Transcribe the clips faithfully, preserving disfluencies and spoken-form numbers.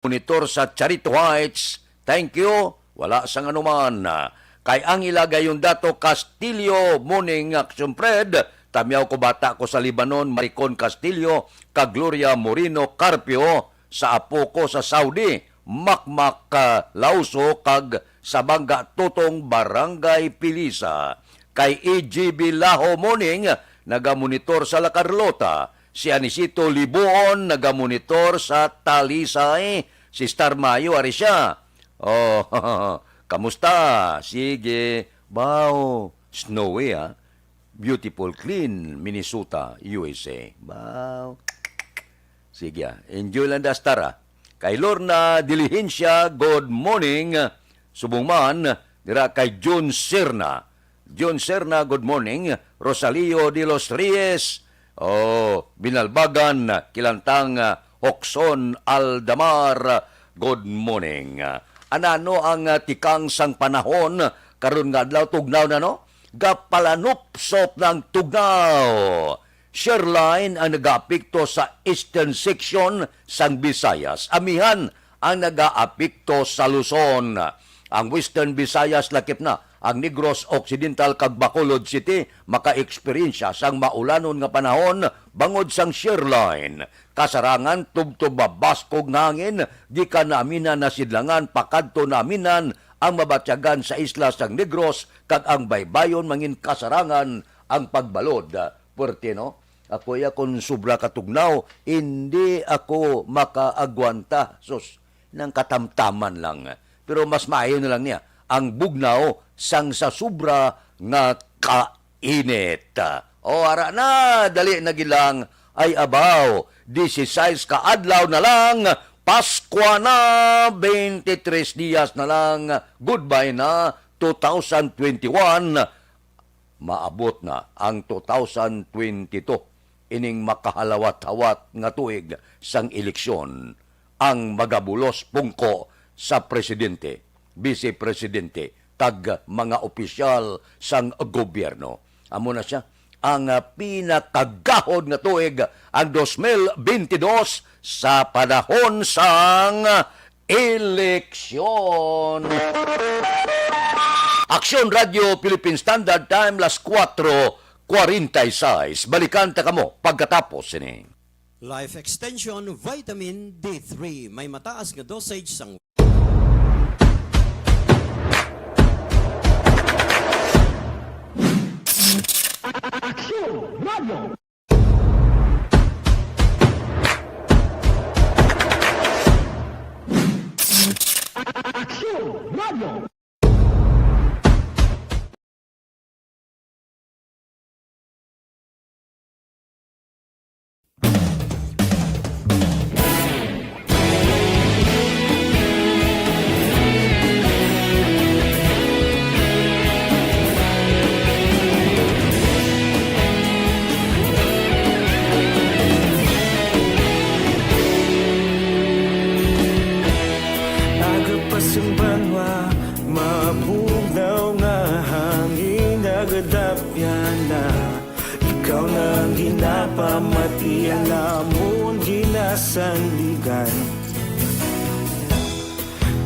monitor sa Charito Heights, thank you. Wala sang anuman. Kay ang ila gayon dato Castillo, morning, Action Fred. Tamyaw ko, bata ko sa Lebanon, Maricon Castillo, kag Gloria Moreno Carpio, sa apo ko sa Saudi, Makmak, ah, Lauso, kag sa Bangga Tutong, Barangay Pilisa. Kay E G B Laho, morning, nagamonitor sa La Carlota. Si Anisito Libuon, nagamonitor sa Talisay. Si Star Mayo, ari siya. Oh, kamusta? Sige. Wow, snowy, ah. Beautiful, clean Minnesota, U S A. Wow. Sige, ah. Enjoy lang da, Star, ah. Kay Lorna Diligencia, good morning. Subong man, dira kay Jun Serna. Jun Serna, good morning. Rosalio de los Reyes, oh, Binalbagan, Kilantang, ah, Hoxon Aldamar, good morning. Anano ang, ah, tikang sang panahon karon nga adlaw? Tugnaw na, no? Gapalanupsop na ang tugnaw. Shear line ang nagaapekto sa eastern section sang Visayas. Amihan ang nagaapekto sa Luzon. Ang Western Visayas lakip na, ang Negros Occidental kag Bacolod City maka-eksperyensya sang maulanon nga panahon bangod sang shear line. Kasarangan, tubtob mabaskog nga hangin gikan naaminan, nasidlangan pakadto naaminan ang mabatyagan sa isla sang Negros, kag ang baybayon mangin kasarangan ang pagbalod. Puwerte, no? Ako iya kon sobra katugnaw, hindi ako makaagwanta. Sus, nang katamtaman lang. Pero mas maayo na lang niya ang bugnaw sang sa sobra nga kainit. O, ara na, dali na gid lang. Ay, abaw, dieciséis ka adlaw na lang, Paskwa na, twenty-three dias na lang, goodbye na, two thousand twenty-one. Maabot na ang two thousand twenty-two, ining makahalawat-hawat nga tuig sang eleksyon, ang magabulos pungko sa presidente, bise presidente, kag mga opisyal sang gobyerno. Amo na sia, ang, ah, pinakagahod nga tuig, ang dos mil bentidós, sa panahon sang eleksyon. Aksyon Radio Philippine Standard Time, las kuwatro kwarenta y seis. Balikan ta kamo pagkatapos sini. Life Extension Vitamin D three. May mataas nga dosage sang Aksyon Radio. Aksyon Radio. Aga pa sang banwa, mabugnaw nga hangin, nagadapyan na. Ikaw na ang ginapamati, ang amon ginasandigan.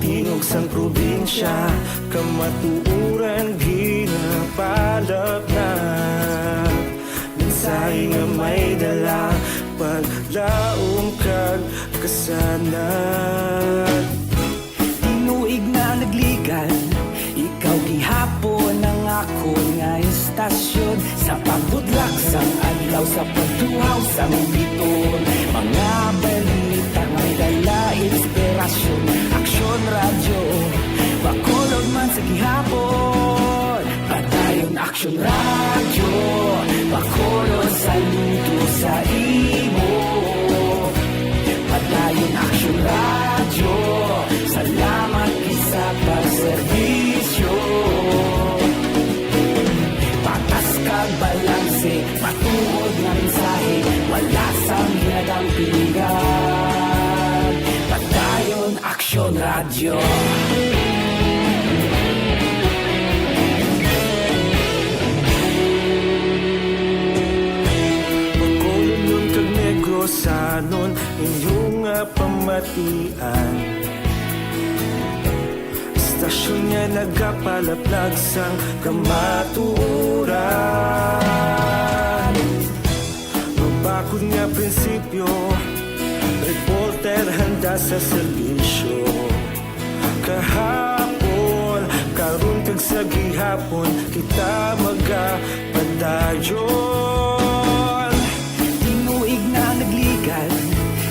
Tingog sang probinsya, kamatuoran ginapalapnap. Mensahe nga may dala, paglaom kag kasanag. Tinuig na nagligan, ikaw gihapon ang akon nga istasyon. Sa pagbudlak sang adlaw, sa pagtuhaw sang biton, mga balita may dala inspirasyon. Aksyon Radyo, Bacolod man sa gihapon. Padayon Aksyon Radyo, Bacolod, saludo sa imo. Padayon Aksyon Radyo, salamat gid sa pagserbisyo. Patas kag balanse, matuod nga mensahe, wala sang ginadampingan. Padayon Aksyon Radyo. Bacolod kag Negros, Sanon inyo nga pamatian. Istasyon nga nagapalaplag sang kamatuoran. Mabakod nga prinsipyo, reporter handa sa serbisyo. Kahapon, karon kag sa gihapon, kita magapadayon. Tinuig na nagligan,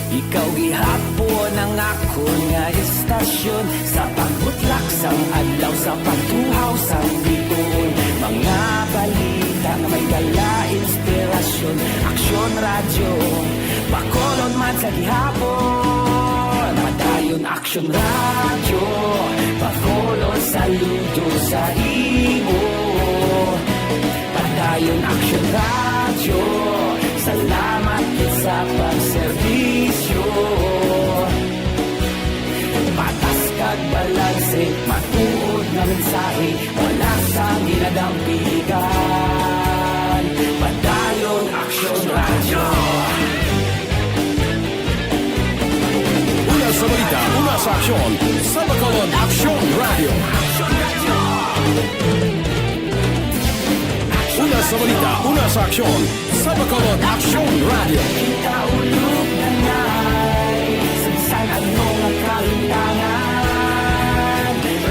ikaw gihapon ang akon nga istasyon. Sa pagbutlak sang adlaw, sa pagtuhaw sang bituon, mga balita nga may dala inspirasyon. Aksyon Radyo, Bacolod man sa gihapon. Padayon Aksyon Radyo, Bacolod, saludo sa imo. Padayon Aksyon Radyo, salamat gid sa pagserbisyo. Patas kag balanse, matuod nga mensahe, wala sang ginadampigan. Padayon Aksyon Radyo. Una sa balita, una sa aksyon, sa Bacolod Aksyon Radyo. Una sa balita, una sa aksyon, sa Bacolod Aksyon Radyo. Kita ulog na ngay, sa bisan ano nga kalintangan,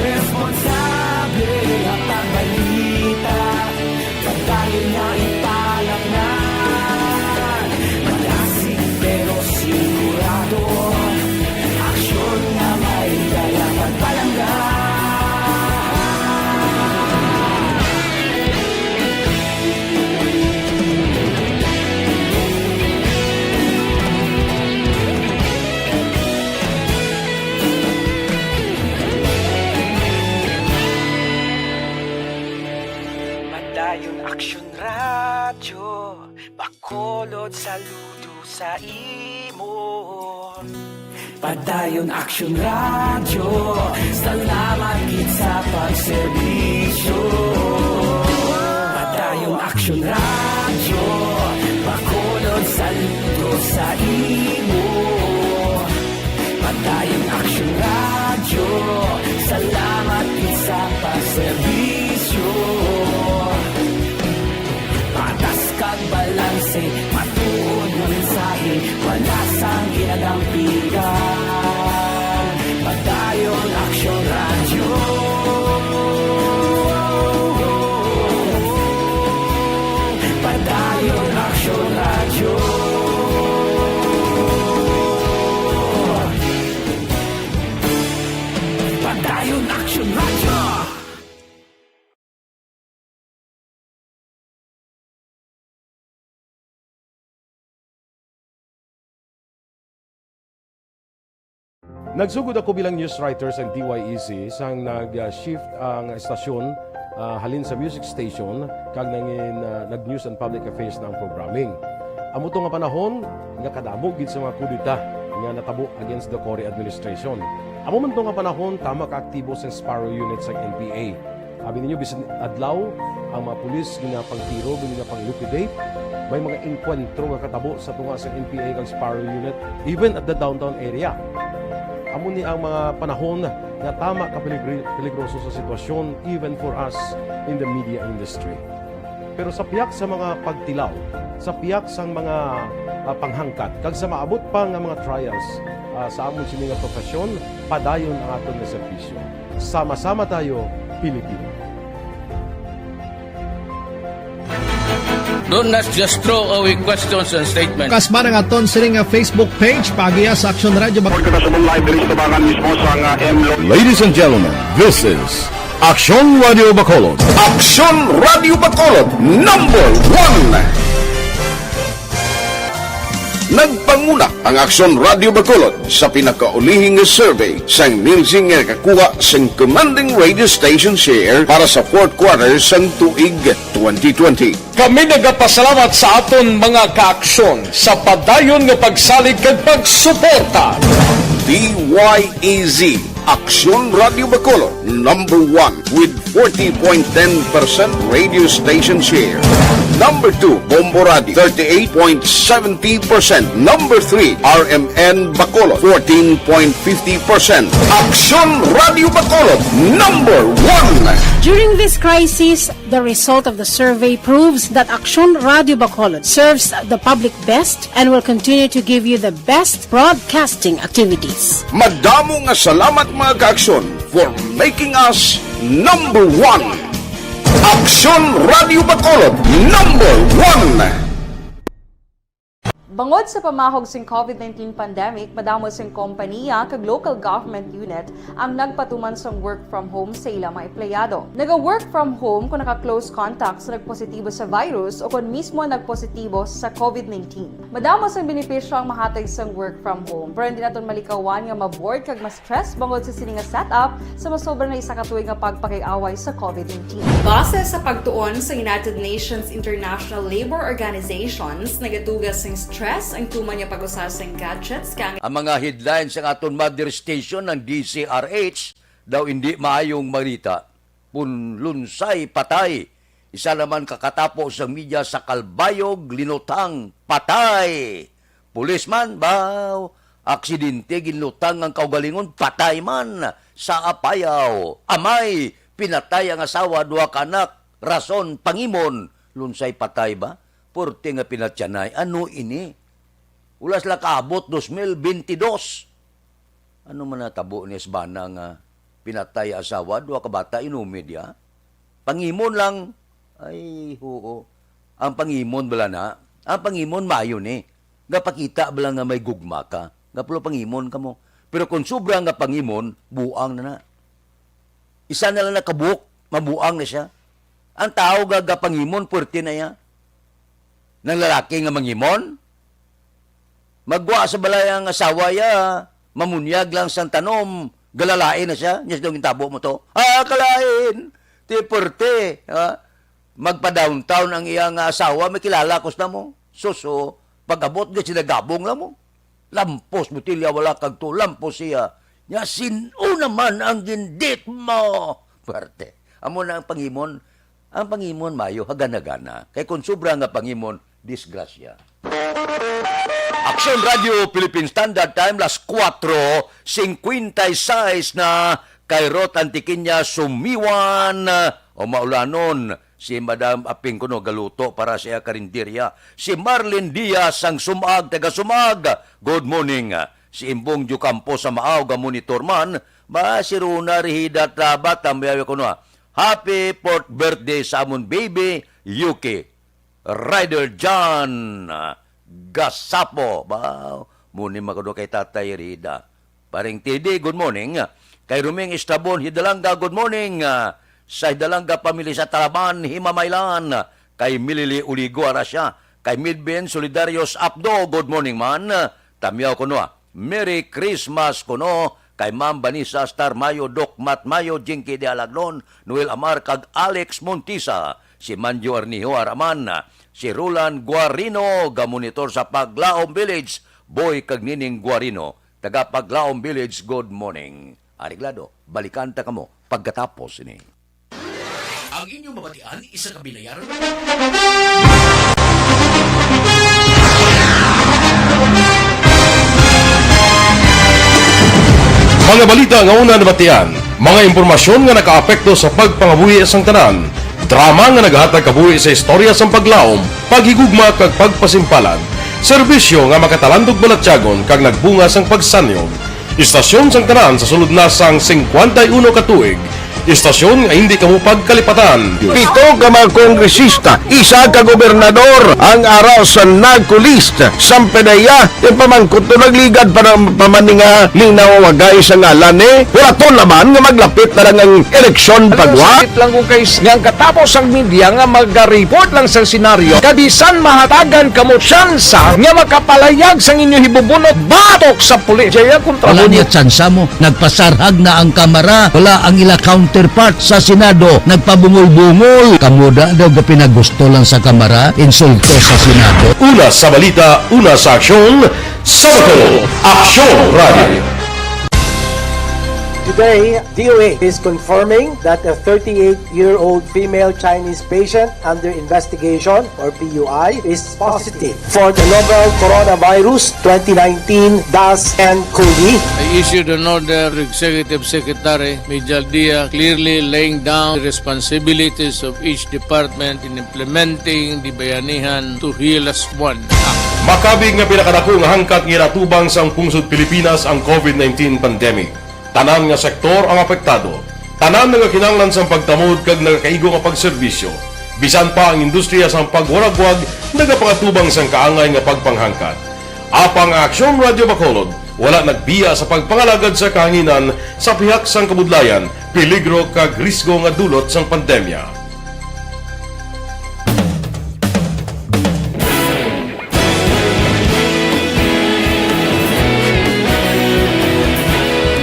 responsable nga pagbalita. Padayon nga ipalaknag, malasig pero sigurado. Aksyon nga may dala pagpalangga. Padayon Aksyon Radyo, Bacolod, saludo sa imo. Padayon Aksyon Radyo, salamat gid sa pagserbisyo. Padayon Aksyon Radyo, Bacolod, saludo sa imo. Padayon Aksyon Radyo, salamat gid sa pagserbisyo. Patas kag balanse, matuod nga mensahe, wala sang ginadampigan. Padayon Aksyon Radyo. Padayon Aksyon Radyo. Padayon Aksyon Radyo. Nagsugod ako bilang news writer sa D Y E Z sang nag-shift ang estasyon, ah, halin sa music station kag nangin, ah, nag-news and public affairs na ang programming. Amo to nga panahon nga kadamo gid sa mga kudeta nga natabo against the Cory administration. Amo man to nga panahon tama kaaktibo sang Sparrow Unit sang N P A. Abi ninyo, bisan adlaw, ang mga pulis ginapangtiro, ginapang-liquidate. May mga engkwentro nga katabo sa tunga sa N P A kag Sparrow Unit, even at the downtown area. Amo ni ang mga panahon nga tama ka peligri-, peligroso sa sitwasyon, even for us in the media industry. Pero sa pihak sa mga pagtilaw, sa pihak sang mga, ah, panghangkat, kag sa maabot pa nga mga trials, ah, sa amon sini nga profesyon, padayon ang aton nga serbisyo. Sama-sama tayo, Pilipino. Don't not just throw away questions and statements. Kasman ang aton sining nga Facebook page, paagiha sa Aksyon Radyo Bac- Report kita sa live diri sa tubangan mismo sa nga M Lo- Ladies and gentlemen, this is Aksyon Radio Bacolod. Aksyon Radio Bacolod, number one. Nagpanguna ang Aksyon Radio Bacolod sa pinakaulihi nga survey sang Nielsen nga nakakuha sang commanding radio station share para sa fourth quarter sang tuig twenty twenty. Kami nagapasalamat sa aton mga kaaksyon sa padayon nga pagsalig kag pagsuporta. D Y E Z Aksyon Radio Bacolod, number one with forty point ten percent radio station share. Number two, Bombo Radio, thirty-eight point seventy percent. Number three, R M N Bacolod, fourteen point fifty percent. Aksyon Radio Bacolod, number one. During this crisis, the result of the survey proves that Aksyon Radio Bacolod serves the public best and will continue to give you the best broadcasting activities. Madamo nga salamat, mga ka-Aksyon, for making us number one. Aksyon Radio Bacolod, number one. Bangod sa pamahog sing covid nineteen pandemic, madamo sing kompaniya kag local government unit ang nagpatuman sang work from home sa ila mga empleyado. Naga-work from home kon naka-close contact sa nagpositibo sa virus o kon mismo nagpositibo sa covid nineteen. Madamo sang benepisyo ang mahatag sang work from home, pero hindi naton malikawan nga ma-bored kag ma-stress bangod sa sini nga setup sa masobra na isa ka tuig nga pagpakig-away sa covid nineteen. Base sa pagtuon sa United Nations International Labour Organizations, nagaduga sing stress ang tuman nga pag-usa sang gadgets, kay ang Ang mga headlines sang aton mother station, ang D Z R H, daw indi maayong balita. Punlunsay patay. Isa naman ka katapo sang media sa Calbayog, linutang patay. Policeman, baw, aksidente, ginlutang ang kaugalingon, patay man sa Apayao. Amay, pinatay ang asawa, duha ka anak, rason, pangimon. Lunsay patay ba? Porte nga pinatyanay. Ano ini? Wala sila kaabot dos mil bentidós. Ano man natabo ni Esbana nga pinatay ang asawa, duha ka bata, inumid ya? Pangimon lang. Ay, huo. Ang pangimon bala na, ang pangimon maayo ni. Gapakita bala nga may gugma ka. Gapulo pangimon ka mo. Pero kung sobra nga pangimon, buang na na. Isa na lang nakabuok, mabuang na siya. Ang tao ga-, gapangimon, puwerte na iya. Nang lalaki nga mangimon, magwa sa balay ang asawa ya, mamunyag lang sang tanom, galalain na siya, niya daw gintabo mo to. Ah, kalain! Ti puwerte, ha? Magpa-downtown ang iya nga asawa, may kilala ko sa mo. Suso, pag-abot ga sila gabong lang mo. Lampos botilya, wala kag to, lampos siya. Nya, sin-o naman ang gindit mo? Parte. Amo na ang pangimon. Ang pangimon, mayo, hagana-gana. Kay kung sobra nga pangimon, disgrasya. Aksyon Radio Philippine Standard Time, las kuwatro singkwenta y seis na, kay Ruth Antiquiña sumiwan, o maulanon. Si Madam Aping kuno galuto para sa iya karinderya. Si Marlene Diaz sang Sumag, taga Sumag. Good morning. Si Imbong Diocampo sa Maao, ga monitor man. Ba, si Rona Rihida Taba, tamyaw kuno, ah. Happy fourth birthday sa amon baby, Yuki. Rider John, ah, Gasapo. Ba, muni man kuno kay Tatay Rida. Paring T D, good morning. Kay Roming Estrabon Hidalanga, good morning. Ah, sa Hidalanga family sa Talaban, Himamaylan. Kay Milili Uligo, ara siya. Kay Midbin Solidarios Apdo, good morning man. Tamyaw kuno, ah. Merry Christmas kuno kay Ma'am Vanessa Star Mayo, Doc Matt Mayo, Jinky de Alagnon, Noel Amar, kag Alex Montisa. Si Manjo Arnijo, ara man. Si Roland Guarino, gamonitor sa Paglaom Village. Boy kag Nining Guarino, taga Paglaom Village, good morning. Areglado, balikan ta kamo pagkatapos ini. Ang inyong mabatian, isa ka binayaran. Mga balita nga una nabatian, mga impormasyon nga nakaapekto sa pagpangabuhi sang tanan, drama nga nagahatag kabuhi sa istorya sang paglaom, paghigugma kag pagpasimpalan, serbisyo nga makatalandog balatyagon kag nagbunga sang pagsanyog. Istasyon sang tanan sa sulod na sang singkwenta y uno ka tuig. Istasyon nga hindi kamo pagkalipatan. Pito ka mga kongresista, isa ka gobernador ang ara sa NAGCO list. Sampedeya, yung pamangkot to nagligad para pamaninga linaw wagay sa ngalan ni. Wala to naman nga maglapit na lang ang eleksyon pagwa. Sakit lang kung kay nga ang katapos ang media nga mag-report lang sa senaryo, kabisan mahatagan kamo tsansa nga makapalayag sang inyo hibubunot batok sa pulis. Jaya kontra Wala mo. Niya tsansa mo. Nagpasarhag na ang Kamara. Wala ang ila counterpart sa Senado. Nagpabungol-bungol. Kamo da daw ga pinagusto lang sa Kamara. Insulto sa Senado. Una sa balita, una sa aksyon, sa Bacolod, Aksyon Radio. Today, D O H is confirming that a thirty-eight-year-old female Chinese patient under investigation, or P U I, is positive for the novel coronavirus twenty nineteen DAS nCoV. I issued an order to Executive Secretary Mijal Dia, clearly laying down the responsibilities of each department in implementing the Bayanihan to Heal Us One Act. Makabig nga pinakadako nga hangkat nga ginatubang sang pungsod Pilipinas ang COVID nineteen pandemic. Tanan nga sektor ang apektado. Tanan nagakinahanglan sang pagtamod kag nagakaigo nga pagserbisyo. Bisan pa ang industriya sang pagwaragwag nagapangatubang sang kaangay nga pagpanghangkat. Apang ang Aksyon Radyo Bacolod wala nagbiya sa pagpangalagad sa kahanginan sa pihak sang kabudlayan, peligro kag risgo nga dulot sang pandemya.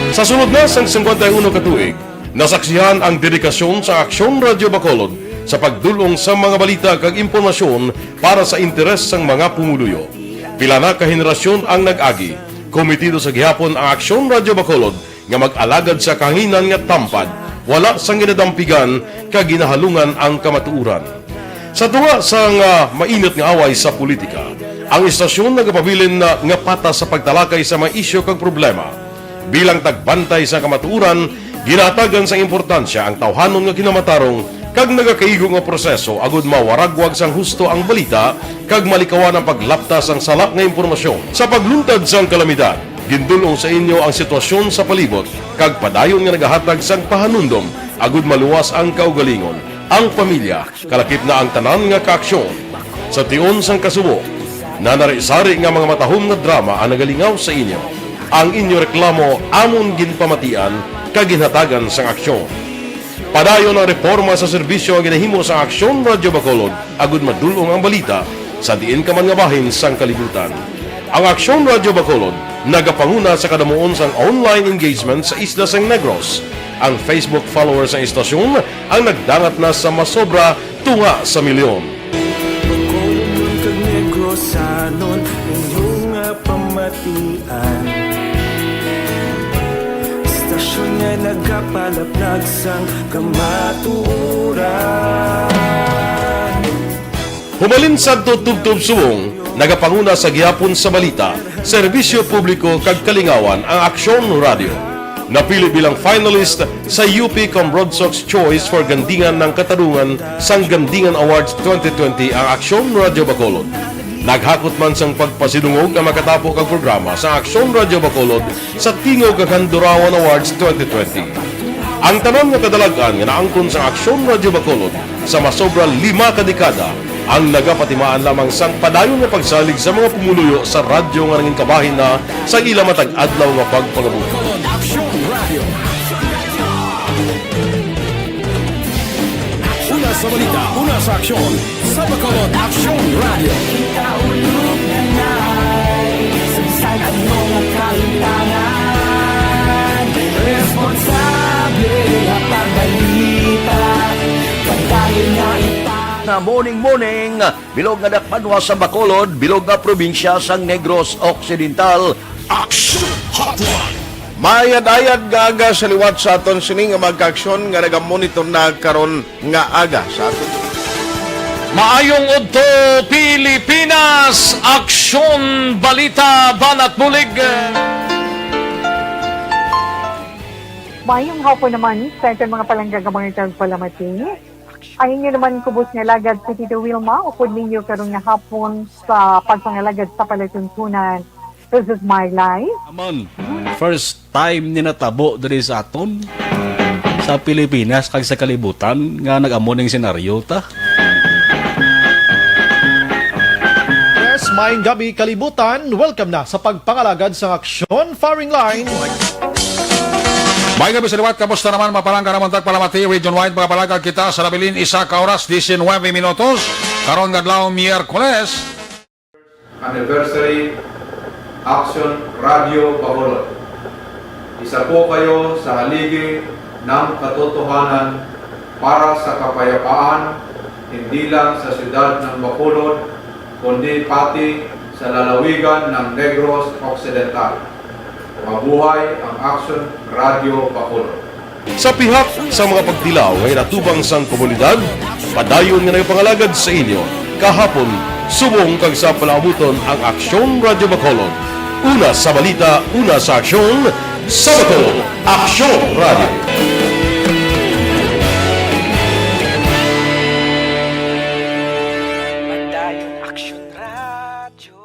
Sa sulod na sang singkwenta y uno ka tuig, nasaksihan ang dedikasyon sa Aksyon Radyo Bacolod sa pagdul-ong sa mga balita kag impormasyon para sa interes sang mga pumuluyo. Pila na ka henerasyon ang nag-agi, komitido sa gihapon ang Aksyon Radyo Bacolod nga mag-alagad sa kahanginan nga tampad, wala sang ginadampigan kag ginahalungan ang kamatuoran. Sa tunga sang, ah, mainit nga away sa politika, ang istasyon nagapabilin na nga patas sa pagtalakay sa mga isyu kag problema. Bilang tagbantay sa kamatuoran, ginahatagan sang importansya ang tawhanon nga kinamatarong kag nagakaigo nga proseso agud mawaragwag sang husto ang balita kag malikawan ang paglapta sang sala nga impormasyon. Sa pagluntad sang kalamidad, gindul-ong sa inyo ang sitwasyon sa palibot kag padayon nga nagahatag sang pahanumdom agud maluwas ang kaugalingon, ang pamilya, kalakip na ang tanan nga kaaksyon. Sa tion sang kasubo, nanari-sari nga mga matahom nga drama ang nagalingaw sa inyo. Ang inyo reklamo amon ginpamatian kag ginhatagan sang aksyon. Padayon ang reporma sa serbisyo nga ginahimo sang Aksyon Radyo Bacolod agud madul-ong ang balita sa diin ka man nga bahin sang kalibutan. Ang Aksyon Radyo Bacolod nagapanguna sa kadamuon sang online engagement sa isla sang Negros. Ang Facebook followers sang istasyon ang nagdangat na sa masobra tunga sa milyon. Bacolodnon kag Negrosanon, inyo nga pamatian. Istasyon nga nagapalaplag sang kamatuoran. Hubalin sadto tubtob subong, nagapanguna sa gihapon sa balita, serbisyo publiko kag kalingawan ang Aksyon Radyo. Napili bilang finalist sa U P Cambronsox Choice for Gandingan ng Katarungan sang Gandingan Awards twenty twenty ang Aksyon Radyo Bacolod. Naghakot man sang pagpasidungog ang makatapo kag programa sa Aksyon Radyo Bacolod sa Tingog kag Handurawan Awards twenty twenty. Ang tanan nga kadalag-an nga naangkon sang Aksyon Radyo Bacolod sa masobra lima ka dekada ang nagapatimaan lamang sang padayon nga pagsalig sa mga pumuluyo sa radyo nga nangin kabahin na sa ila matag adlaw nga pagpangabuhi. Aksyon Radyo. Una sa balita, una sa aksyon, sa Bacolod Aksyon Radyo. Kita ulog na nai, sa bisan ano nga kalimtangan, responsable nga pagbalita, padayon nga ita. Na morning, morning, bilog nga dakbanwa sa Bacolod, bilog nga probinsya sang Negros Occidental. Aksyon Hotline. Maayad-ayad nga aga sa liwat sa aton sini nga mga kaaksyon nga nagamonitor na karon nga aga sa aton. Maayong udto, Pilipinas! Aksyon, balita, banat, bulig. Mayong hapon naman sa aton mga palangga nga mga tagpalamati. Ang inyo naman kubos nga alagad si Tito Wilma, upod ninyo karon nga hapon sa pagpangalagad sa palatuntunan. This is my life. Aman, first time ni natabo diri sa aton, sa Pilipinas kag sa kalibutan nga nag-amo ning senaryo ta. Yes, maayong gabi, kalibutan. Welcome na sa pagpangalagad sang aksyon, firing line. Maayong gabi sa liwat, kamusta naman, mga palangga namon tagpalamati, region wide, mga palangga kita sa nabilin, isa ka oras, diecinuebe minutos, karon nga adlaw, Miyerkules. Anniversary, Aksyon Radyo Bacolod. Isa po kayo sa haligi ng katotohanan para sa kapayapaan, hindi lang sa siyudad ng Bacolod, kundi pati sa lalawigan ng Negros Occidental. O Mabuhay ang Action Radio Bacolod. Sa pihak sa mga pagtilaw nga ginatubang sang komunidad, padayon nga nagapangalagad sa inyo kahapon subong kag sa palaabuton ang Aksyon Radyo Bacolod. Una sa balita, una sa aksyon, sa Bacolod, Aksyon Radyo. Padayon Aksyon Radyo.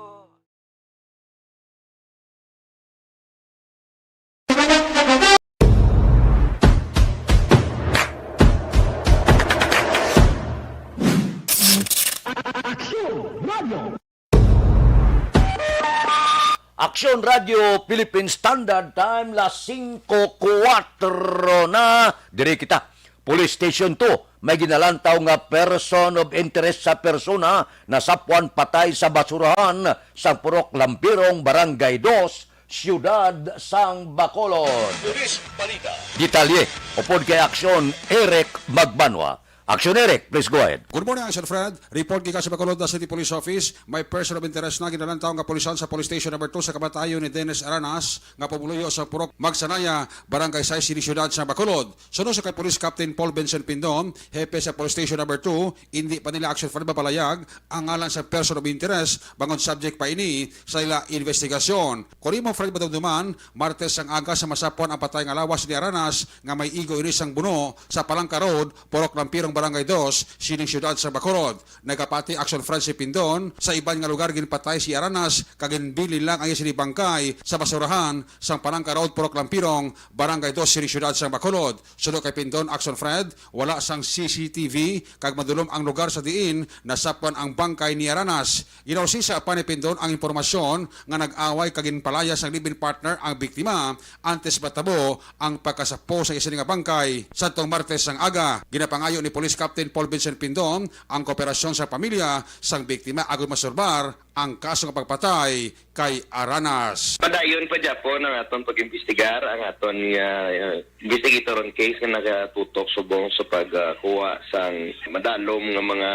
Aksyon Radyo Philippine Standard Time, las singko kuwatro na. Diri kita. Police Station two, may ginalantaw nga person of interest sa persona nasapwan patay sa basurahan sa Purok Lampirong, Barangay Dos, Siyudad sang Bacolod. Police Balita. Detalye upod kay Aksyon Eric Magbanwa. Aksyon Eric, please go ahead. Good morning, Action Fred. Report gikan sa Bacolod City Police Office. May person of interest na ginalantaw nga kapulisan sa Police Station Number two sa kamatayon ni Dennis Aranas nga pumuluyo sa Purok Magsanaya, Barangay Sais, sini siyudad sa Bacolod. Suno sa kay Police Captain Paul Vincent Pindon, hepe sa Police Station Number two, indi pa nila, Action Fred, mapalayag ang ngalan sa person of interest, bangod subject pa ini sa ila investigasyon. Kon imo, Fred, madumduman, Martes ang aga sa masapwan ang patay nga lawas ni Aranas nga may igo ini sang buno sa Palangka Road, Purok Lampirong, Barangay Dos, sining siyudad sa Bacolod. Nagapati, Action Fred, si Pindon sa iban nga lugar ginpatay si Aranas kag ginbilin lang ang iya sini bangkay sa basurahan sang Palangka Road, Purok Lampirong, Barangay Dos, sining siyudad sang Bacolod. Suno kay Pindon, Action Fred, wala sang C C T V kag madulom ang lugar sa diin nasapwan ang bangkay ni Aranas. Ginausisa pa ni Pindon ang impormasyon nga nag-away kag ginpalayas sang live-in partner ang biktima antes matabo ang pagkasapo sa iya sini nga bangkay. Sadtong Martes sang aga, ginapangayo ni Police Captain Paul Vincent Pindon ang kooperasyon sa pamilya sang biktima agud masolbar ang kaso nga pagpatay kay Aranas. Padayon pa gyapon ang aton pag-imbestigar, ang aton nga, uh, investigator on case nga nagatutok subong sa pagkuha sang madalom nga mga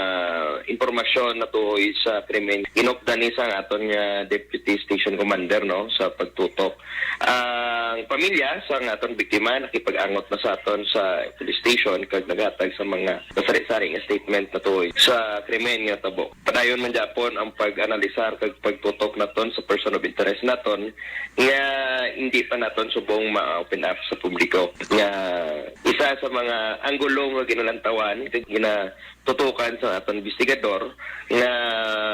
impormasyon natuhoy sa krimen. Inupdan ni sang aton nga Deputy Station Commander, no, sa pagtutok. Ang pamilya sang aton biktima nakipag-angot na sa aton sa police station kag naghatag sa mga kasari-sari nga statement natuhoy sa krimen nga tabo. Padayon man gyapon ang pag-analisar kag pagtutok naton sa person of interest naton nga hindi pa naton subong ma-open up sa publiko. Nga isa sa mga anggulo nga ginalantawan kag ginatutukan sa aton investigador nga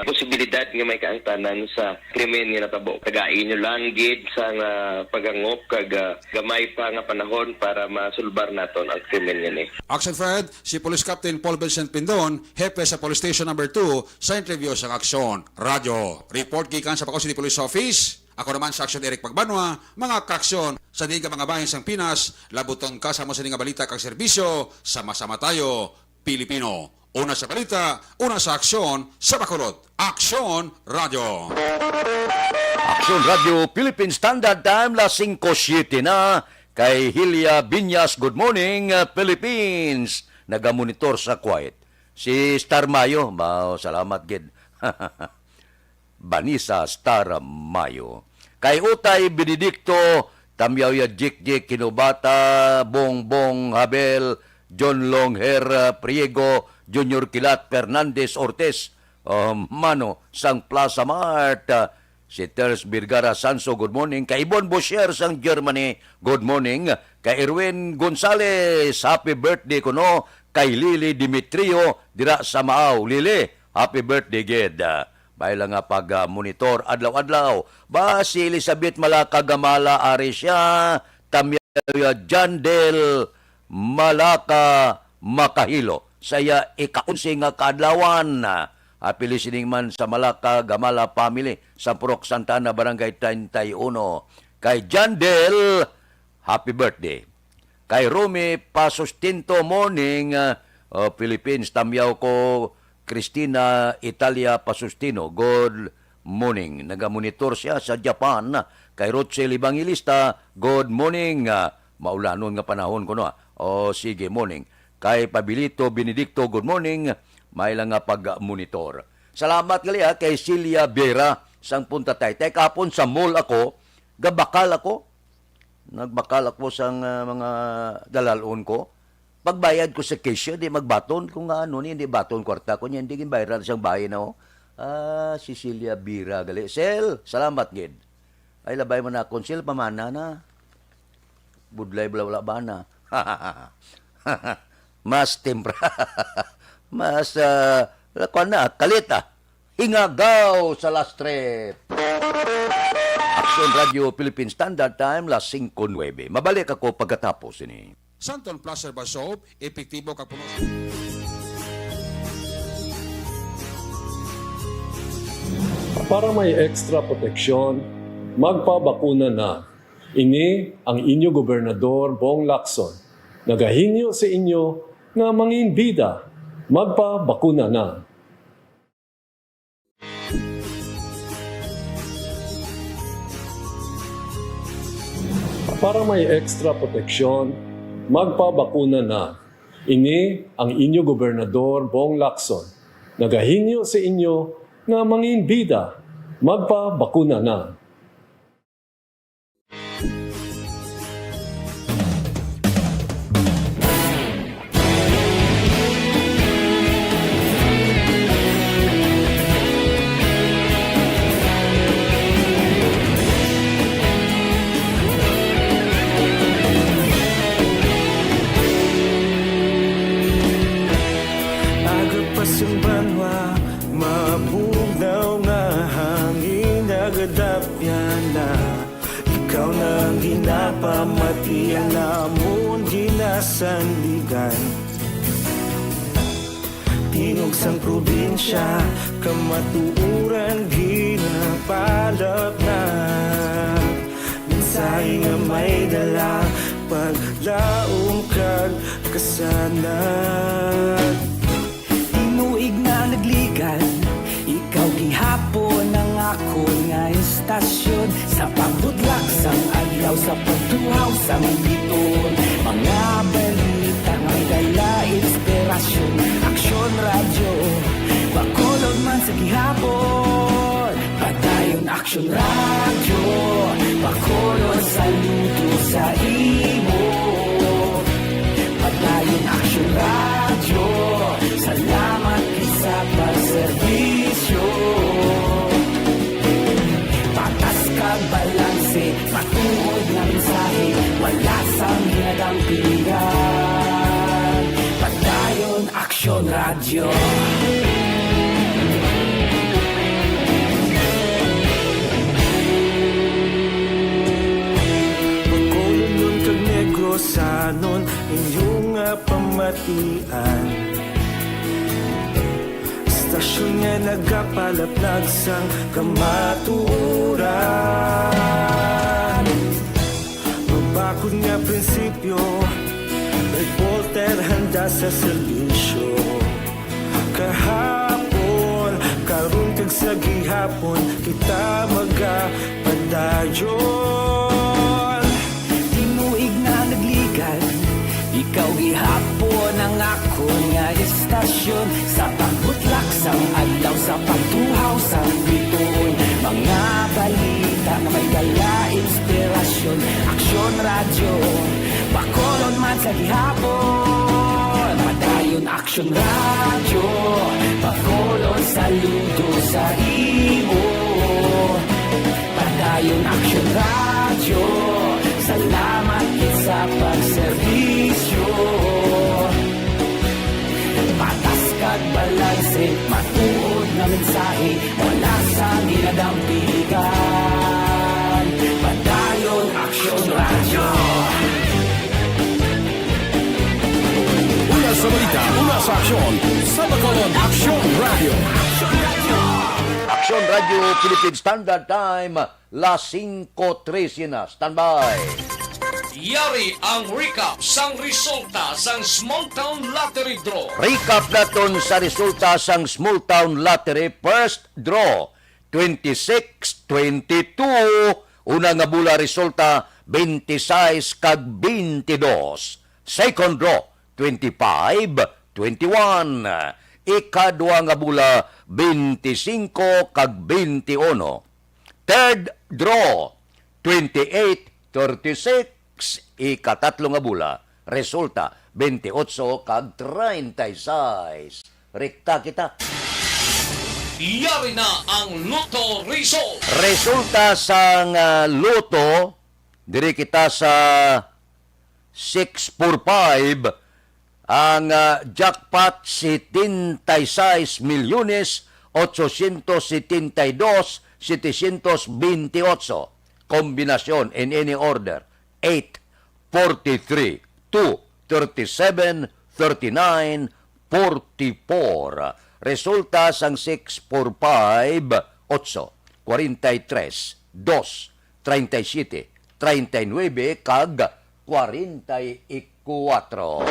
posibilidad nga may kaangtanan sa krimen nga natabo. Tagai nyo lang gid sa nga pagangop kag, ah, gamay pa nga panahon para masulbar naton ang krimen nga ni. Action Fred, si Police Captain Paul Vincent Pindon, hepe sa Police Station Number two, sa interview sang Aksyon Radyo. Report gikan sa Bacolod City Police Office. Ako naman sa Aksyon Eric Pagbanwa, mga kaaksyon sa diin ka mga bahin sang Pinas, labuton ka sa amo sini nga balita kag serbisyo, sama-sama tayo, Pilipino. Una sa balita, una sa aksyon, sa Bacolod. Aksyon Radyo. Aksyon Radyo Philippine Standard Time, las singko siete na. Kay Hilia Binyas, good morning, uh, Philippines. Nagamonitor sa quiet. Si Star Mayo, ba, salamat gid. Vanessa Star Mayo. Kay Utay Benedicto, Tamyawya Jikjik Kinubata, Bongbong Habel, John Long Hair, uh, Priego, Junior Kilat, Fernandez Ortiz, uh, Mano sang Plaza Mart, uh, si Ters Vergara Sanso, good morning. Kay Ibon Bosher sang Germany, good morning. Kay Erwin Gonzales, happy birthday kuno. Kay Lily Dimitrio, dira sa Maaw. Lily, happy birthday gid. May lang nga pag-, ah, monitor adlaw-adlaw. Ba, si Elizabeth Malaka Gamala, ari siya, Tamyawya Jandel Malaka Makahilo. Sa iya ika-onse nga kaadlawan. Happy listening man sa Malaka Gamala family, sa Purok Santa Ana, Barangay treinta y uno. Kay Jandel, happy birthday. Kay Romy Pasustinto, morning, ah, oh, Philippines, tamyaw ko, Christina Italia Pasustino, good morning. Nagamonitor siya sa Japan. Kay Rochelle Evangelista, good morning. Ah, maulanon nga panahon kuno, ah. Oh, sige, morning. Kay Pabilito Benedicto, good morning. May lang nga pag-monitor. Salamat gali, ah, kay Celia Vera sang Punta Taytay. Kahapon sa mall ako, gabakal ako. Nagbakal ako sang, ah, mga dalal-on ko. Pagbayad ko sa cashier, di magbaton ko nga ano ni, di baton kwarta ko niya, hindi ginbayaran sang bahay na, oh. Ah, si Celia Bira gali. Sel, salamat gid. Ay, labay mo na akon, Sel, pamana na. Budlay bala wala ba na? Mas tempra-, mas, ah, kuwan na, kalit, ah. Hingagaw sa last trip. Aksyon Radio Philippine Standard Time, las singko nuebe. Mabalik ako pagkatapos ini. Santon Plus Herbal Soap, epektibo kag puno. Para may extra proteksyon, magpabakuna na. Ini ang inyo Gobernador, Bong Lacson, nagahinyo sa inyo nga mangin bida, magpabakuna na. Para may extra proteksyon, magpabakuna na. Ini ang inyo Gobernador, Bong Lacson, nagahinyo sa inyo nga mangin bida, magpabakuna na. Aga pa sang banwa, mabugnaw nga hangin, nagadapyan na. Ikaw na ang ginapamatian namon ginasandigan. Tingog sang probinsya, kamatuoran ginapalapnag. Mensahe nga may dala, paglaom kag kasanag. Tinuig na nagligad, ikaw gihapon ang akon nga istasyon. Sa pagbudlak sang adlaw, sa pagtuhaw sang biton, mga balita nga may dala inspirasyon. Aksyon Radyo, Bacolod man sa gihapon. Padayon Aksyon Radyo, Bacolod, saludo sa imo. Padayon Aksyon Radyo, salamat gid sa pagserbisyo. Patas kag balanse, matuod nga mensahe, wala sang ginadampigan. Padayon Aksyon Radyo. Bacolod kag Negrosanon, inyo nga pamatian. Istasyon nga nagapalaplag sang kamatuoran. Mabakod nga prinsipyo, reporter handa sa serbisyo. Kahapon, karon kag sa gihapon, kita magapadayon. Tinuig na nagligad, ikaw gihapon ang akon nga istasyon. Sa pagbutlak sang adlaw, sa pagtuhaw sang bituon, mga balita nga may dala inspirasyon. Aksyon Radyo, Bacolod man sa gihapon. Padayon Aksyon Radyo, Bacolod, saludo sa imo. Padayon Aksyon Radyo, salamat gid sa pagserbisyo. Patas kag balanse, matuod nga mensahe, wala sang ginadampigan. Padayon Aksyon Radyo. Una sa balita, una sa aksyon, sa Bacolod, Aksyon Radyo. Aksyon Radyo Philippine Standard Time, las singko trese na. Standby. Yari ang recap sang resulta sang Small Town Lottery Draw. Recap naton sa resulta sang Small Town Lottery First Draw twenty-six twenty-two. Una nga bola resulta twenty-six kag twenty-two. Second draw, twenty-five, twenty-one. Ikadwa nga bola, twenty-singko kag twenty-uno. Third draw, twenty-eight, thirty-six, ikatatlo nga bola, resulta, twenty-eight kag treinta y seis. Rekta kita. Yari na ang Lotto Result. Resulta sang, ah, Lotto, diri kita sa six four five, ang, ah, jackpot, setenta y seis milyones, ochocientos setenta y dos, setecientos veintiocho. Kombinasyon in any order, eight, forty-three, two, thirty-seven, thirty-nine, forty-four. Resulta sang six four five, ocho, kwarenta y tres, dos, treinta y siete, treinta y nuebe, kag kwarenta y kuwatro.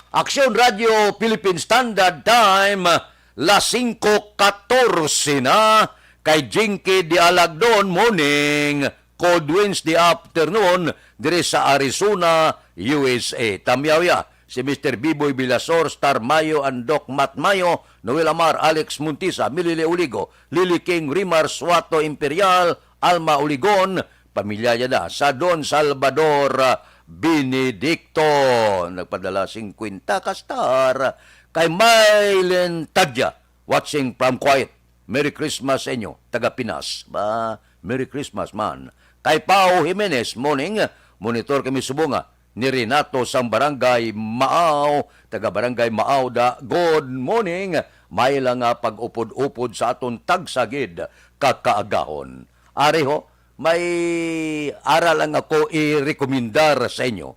Aksyon Radio Philippine Standard Time, las singko katorse na, kay Jinky Dialagdon, morning, cold winds the afternoon, diri sa Arizona, U S A. Tamyaw ya, si Mister Biboy Vilasor, Star Mayo, and Doc Matt Mayo, Noel Amar, Alex Montisa, Milili Uligo, Lily King, Rimar Suato Imperial, Alma Uligon, pamilya niya na sa Don Salvador, ah, Benedicto. Nagpadala singkwenta ka star. Kay Mylen Tadya, watching from Kuwait. Merry Christmas sa inyo, taga Pinas. Ba, Merry Christmas man. Kay Pao Jimenez, morning. Monitor kami subong, ah, ni Renato sang Barangay Maaw, taga Barangay Maaw da. Good morning. May lang nga pag-upod-upod sa aton tagsa gid ka kaagahon. Ari ho, may ara lang ako i-rekomendar sa inyo.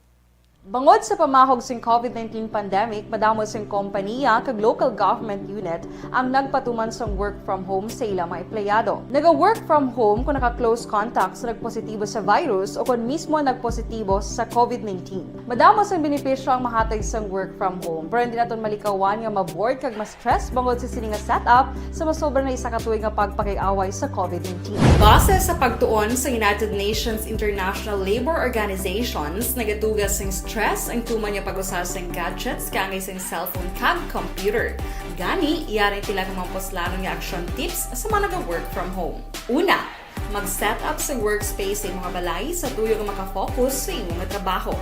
Bangod sa pamahog sing COVID nineteen pandemic, madamo sing kompaniya kag local government unit ang nagpatuman sang work from home sa ila mga empleyado. Naga-work from home kung naka-close contact sa nagpositibo sa virus o kon mismo nagpositibo sa COVID nineteen. Madamo sang benepisyo ang mahatag sang work from home, pero hindi naton malikawan nga ma-bored kag ma-stress bangod sa sini nga setup sa masobra na isa ka tuig nga pagpakig-away sa COVID nineteen. Base sa pagtuon sa United Nations International Labour Organizations, nagatuga sing stress ang tuman nga pag-usa sang gadgets kaangay sang cellphone kag computer. Gani, yari ang pila ka mga puslanon nga action tips sa mga naga-work from home. Una, mag-set up sa workspace sa imong balay sa tuyo nga makafocus sa imong trabaho.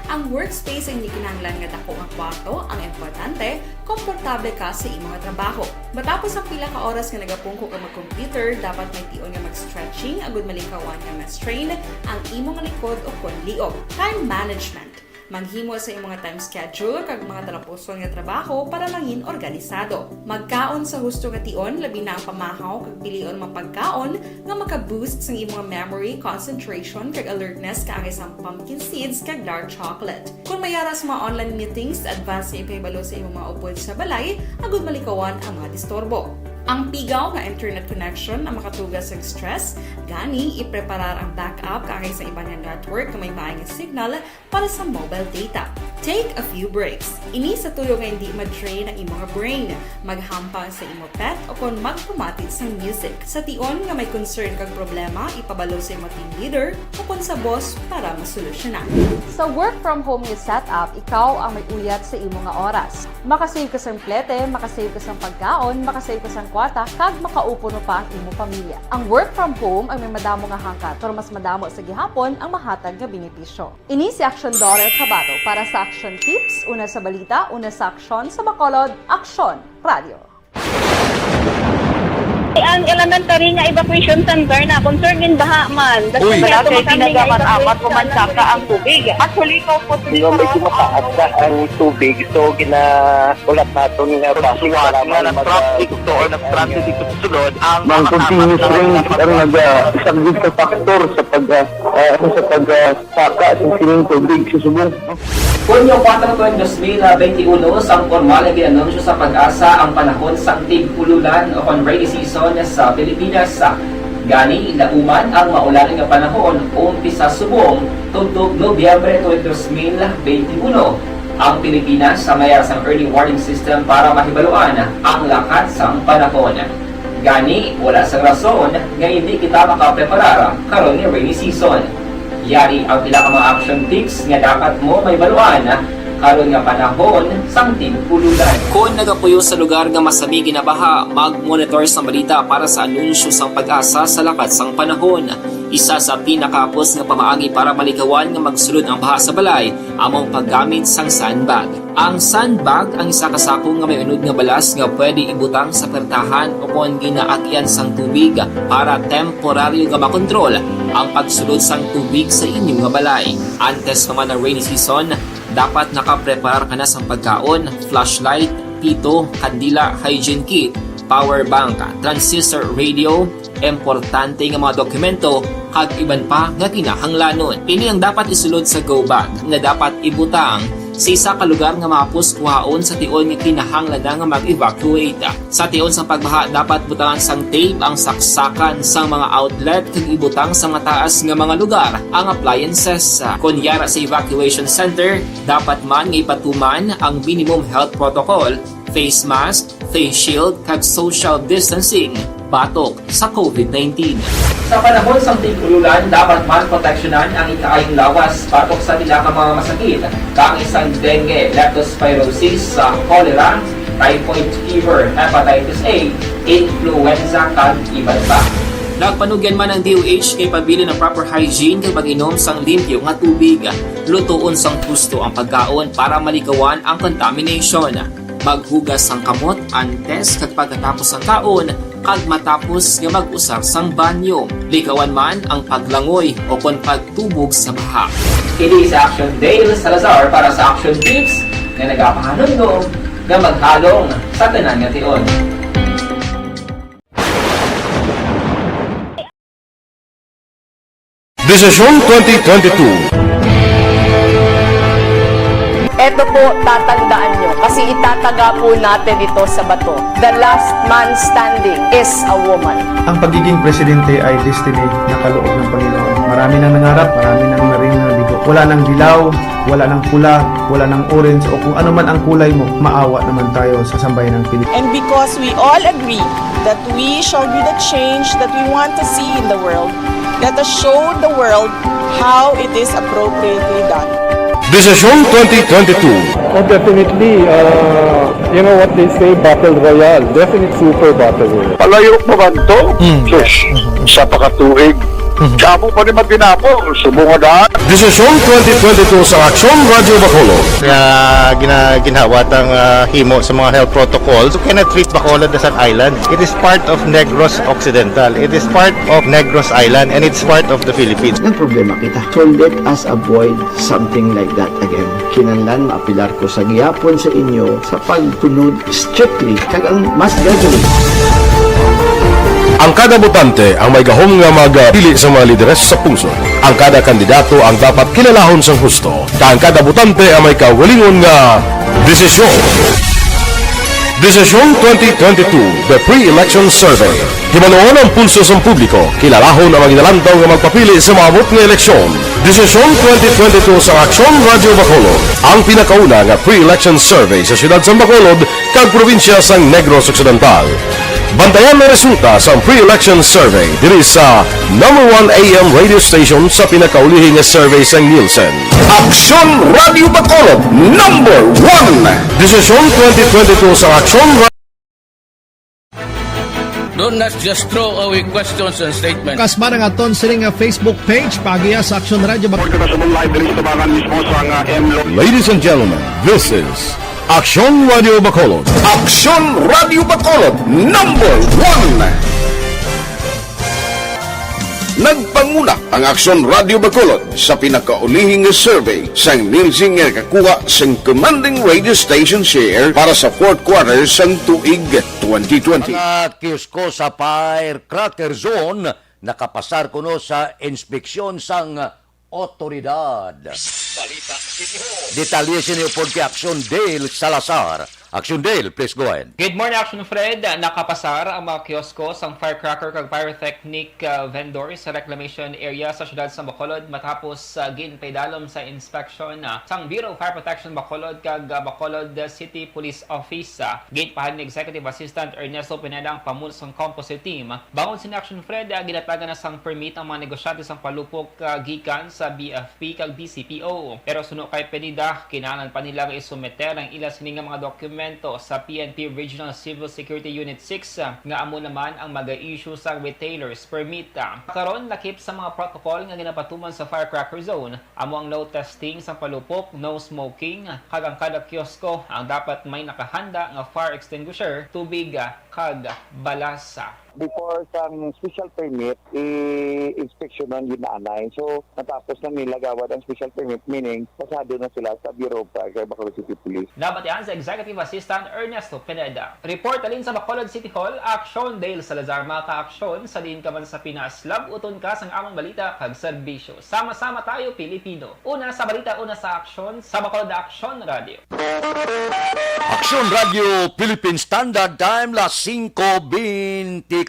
Ang workspace ang hindi kinahanglan nga dako nga kwarto, ang importante, komportable ka sa imong trabaho. Matapos ang pila ka oras nga nagapungko ka mag-computer, dapat may tion nga mag-stretching agud malikawan nga ma-strain ang imong likod o kon liog. Time management. Maghimo sa imong time schedule kag mga talapuson nga trabaho para mangin organisado. Magkaon sa husto nga tion, labi na ang pamahaw kag pilion mga pagkaon nga maka-boost sang imong memory, concentration, kag alertness kaangay sang pumpkin seeds kag dark chocolate. Kung may ara sa mga online meetings, advance nga ipahibalo sa imong mga upod sa balay agud malikawan ang mga disturbo. Ang pigaw nga internet connection ang makatuga sa stress, gani ipreparar ang backup kaangay sa iban nga network nga may maay nga signal para sa mobile data. Take a few breaks. Ini sa tuyo nga hindi ma-drain ang imong brain. Maghampang sa imo pet o kon magpamati sang music. Sa tion nga may concern kag problema, ipabalo sa imo team leader o kon sa boss para masolusyonan. Sa work from home nga setup, ikaw ang may uyat sa imo nga oras. Makasave ka sang plete, makasave ka sang pagkaon, makasave ka sang kwarta, kag makaupo pa ang imo pamilya. Ang work from home ang may madamo nga hangkat, pero mas madamo sa gihapon ang mahatag nga benepisyo. Ini si Aksyon Dorel Cabato para sa Aksyon Tips, una sa balita, una sa aksyon, sa Bacolod, Aksyon Radio. Ang elementary nga evacuation center na concern in baha man. Uy. Wala kay ginagaman apat ko man saka ang tubig. Actually, ko po. Medyo mataas na ang tubig, so gina-, ulat naton nga basic nga nag-traffic to or nag-transit dito sa sulod, ang mga continuous rain ang nag-, ah, isang sa factor sa pag, ah, ah, sa pag, ah, saka sa sining tubig sa subong. Hunyo kuwatro, dos mil benti uno, sang pormal nga gin-anunsyo sa PAGASA ang panahon sang tig-ululan o kon rainy season sa Pilipinas. Gani, lauman ang maulan nga panahon, umpisa subong, tubtob Nobyembre twenty twenty-one. Ang Pilipinas sa mayar sang early warning system para mahibaluan ang lakat sang panahon. Gani, wala sang rason nga hindi kita makapreparar karon nga rainy season. Yari ang pila ka mga action tips nga dapat mo mahibaluan karon nga panahon sang tig-ululan. Kon nagapuyo sa lugar nga masami ginabaha, mag-monitor sang balita para sa anunsyo sang PAGASA sa lakat sang panahon. Isa sa pinakahapos nga pamaagi para malikawan nga magsulod ang baha sa balay amo ang paggamit sang sandbag. Ang sandbag ang isa ka sako nga may unod nga balas nga pwede ibutang sa pertahan o kon ginaagyan sang tubig para temporaryo nga makontrol ang pagsulod sang tubig sa inyo nga balay. Antes pa man ang rainy season, dapat nakapreparar ka na sang pagkaon, flashlight, pito, kandila, hygiene kit, power bank, transistor radio, importante nga mga dokumento, kag iban pa nga kinahanglanon. Ini ang dapat isulod sa go bag nga dapat ibutang sa isa ka lugar nga mahapos kuhaon sa tion nga kinahanglan na nga mag-evacuate. Sa tion sang pagbaha, dapat butangan sang tape ang saksakan sang mga outlet kag ibutang sa mataas nga mga lugar ang appliances. Kon yara sa evacuation center, dapat man nga ipatuman ang minimum health protocol, face mask, face shield, kag social distancing batok sa covid nineteen. Sa panahon sang tig-ululan, dapat man proteksyonan ang ikaayong lawas batok sa pila ka mga masakit, kaangay sang dengue, leptospirosis, sa cholera, typhoid fever, hepatitis A, influenza, kag iban pa. Nagpanugyan man ang D O H nga ipabilin ang proper hygiene kag pag-inom sang limpyo nga tubig. Lutoon sang husto ang pagkaon para malikawan ang contamination. Maghugas sang kamot antes kag pagkatapos sang kaon, kag matapos nga mag-usar sang banyo. Likawan man ang paglangoy o kon pagtubog sa baha. Kini si Action Dale Salazar para sa Action Tips nga nagapahanumdom nga maghalong sa tanan nga tion. Desisyon twenty twenty-two. Eto po, tatandaan nyo, kasi itataga po natin ito sa bato. The last man standing is a woman. Ang pagiging presidente ay destiny na kaloob ng Panginoon. Marami nang nangarap, marami nang naring naligo. Wala nang dilaw, wala nang pula, wala nang orange, o kung ano man ang kulay mo, maawa naman tayo sa sambayanang Pilipino. And because we all agree that we shall be the change that we want to see in the world, let us show the world how it is appropriately done. Desisyon twenty twenty-two. Oh, definitely, uh, you know what they say, battle royale. Definitely super battle royale. Palayo pa ba to? Mm. Sus, sa pakatuig. Mhm. Damo pa ni matinapo, subong nga daan. Desisyon twenty twenty-two sa Aksyon Radyo Bacolod. Nga gina-, ginhawa tang, ah, himo sa mga health protocols. You cannot treat Bacolod as an island. It is part of Negros Occidental. It is part of Negros Island, and it's part of the Philippines. Nagproblema kita. So let us avoid something like that again. Kinahanglan maapelar ko sa gihapon sa inyo sa pagsunod strictly kag ang mass gathering. Ang kada botante ang may gahom nga magpili sa mga lideres sa pungsod. Ang kada kandidato ang dapat kilalahon sang husto, kag ang kada botante ang may kaugalingon nga desisyon. Desisyon twenty twenty-two, The Pre-Election Survey. Hibaluon ang pulso sang publiko, kilalahon ang mga ginalantaw nga magpapili sa maabot nga eleksyon. Desisyon twenty twenty-two sa Aksyon Radyo Bacolod, ang pinakauna nga pre-election survey sa siyudad sang Bacolod kag probinsya sang Negros Occidental. Bantayan ang resulta sang pre-election survey diri sa number one A M radio station sa pinakaulihi nga survey sang Nielsen. Aksyon Radyo Bacolod, number one. Desisyon twenty twenty-two sa Aksyon Ra- Do not just throw away questions and statements. Kasba nga aton sini nga Facebook page, paagiha sa Aksyon Radyo Bacolod. Kita sa live diri sa tabangan mismo sa nga M Lo- Ladies and gentlemen, this is Aksyon Radyo Bacolod. Aksyon Radyo Bacolod, number one. Nagpanguna ang Aksyon Radyo Bacolod sa pinakaulihi nga survey sang Nielsen nga nakakuha sang commanding radio station share para sa fourth quarter sang tuig twenty twenty. Mga kiosko sa firecracker zone nakapasar kuno sa inspeksyon sang otoridad. Balita City Hall. Detalye sini upod kay Aksyon Dale Salazar. Aksyon Dale, please go ahead. Good morning, Aksyon Fred. Nakapasar ang mga kiosko sang firecracker kag pyrotechnic, uh, vendors sa reclamation area sa siyudad sa Bacolod matapos, uh, ginpaidalom sa inspection, uh, sang Bureau of Fire Protection Bacolod kag, uh, Bacolod City Police Office. Uh, ginpahayag ni Executive Assistant Ernesto Pineda ang pamuno sang composite team. Bangod sini, Aksyon Fred, ah, ginatagan na sang permit ang mga negosyante sang palupok, ah, gikan sa B F P kag D C P O. Pero suno kay Pineda, kinahanglan pa nila nga isumiter ang ila sini nga mga dokumento Mento sa P N P Regional Civil Security Unit six, ah, nga amo naman ang mag-issue sa retailers permit. Ah, karon, lakip sa mga protocol nga ginapatuman sa firecracker zone, amo ang no testing sa palupok, no smoking, kag ang kada kiosko ang dapat may nakahanda nga fire extinguisher, tubig, ah, kag balasa. Before sang special permit, i-inspeksyonan yun na anay. So, natapos na nila gawad ang special permit, meaning, pasado na sila sa Bureau of Fire sa Bacolod City Police. Nabatian sa Executive Assistant Ernesto Pineda. Report halin sa Bacolod City Hall, Aksyon Dale Salazar, mga ka-aksyon, sa diin ka man sa Pinas, lab-uton ka sang among balita kag serbisyo. Sama-sama tayo, Pilipino. Una sa balita, una sa aksyon, sa Bacolod Aksyon Radio. Aksyon Radio Philippine Standard Time, las singko beintikwatro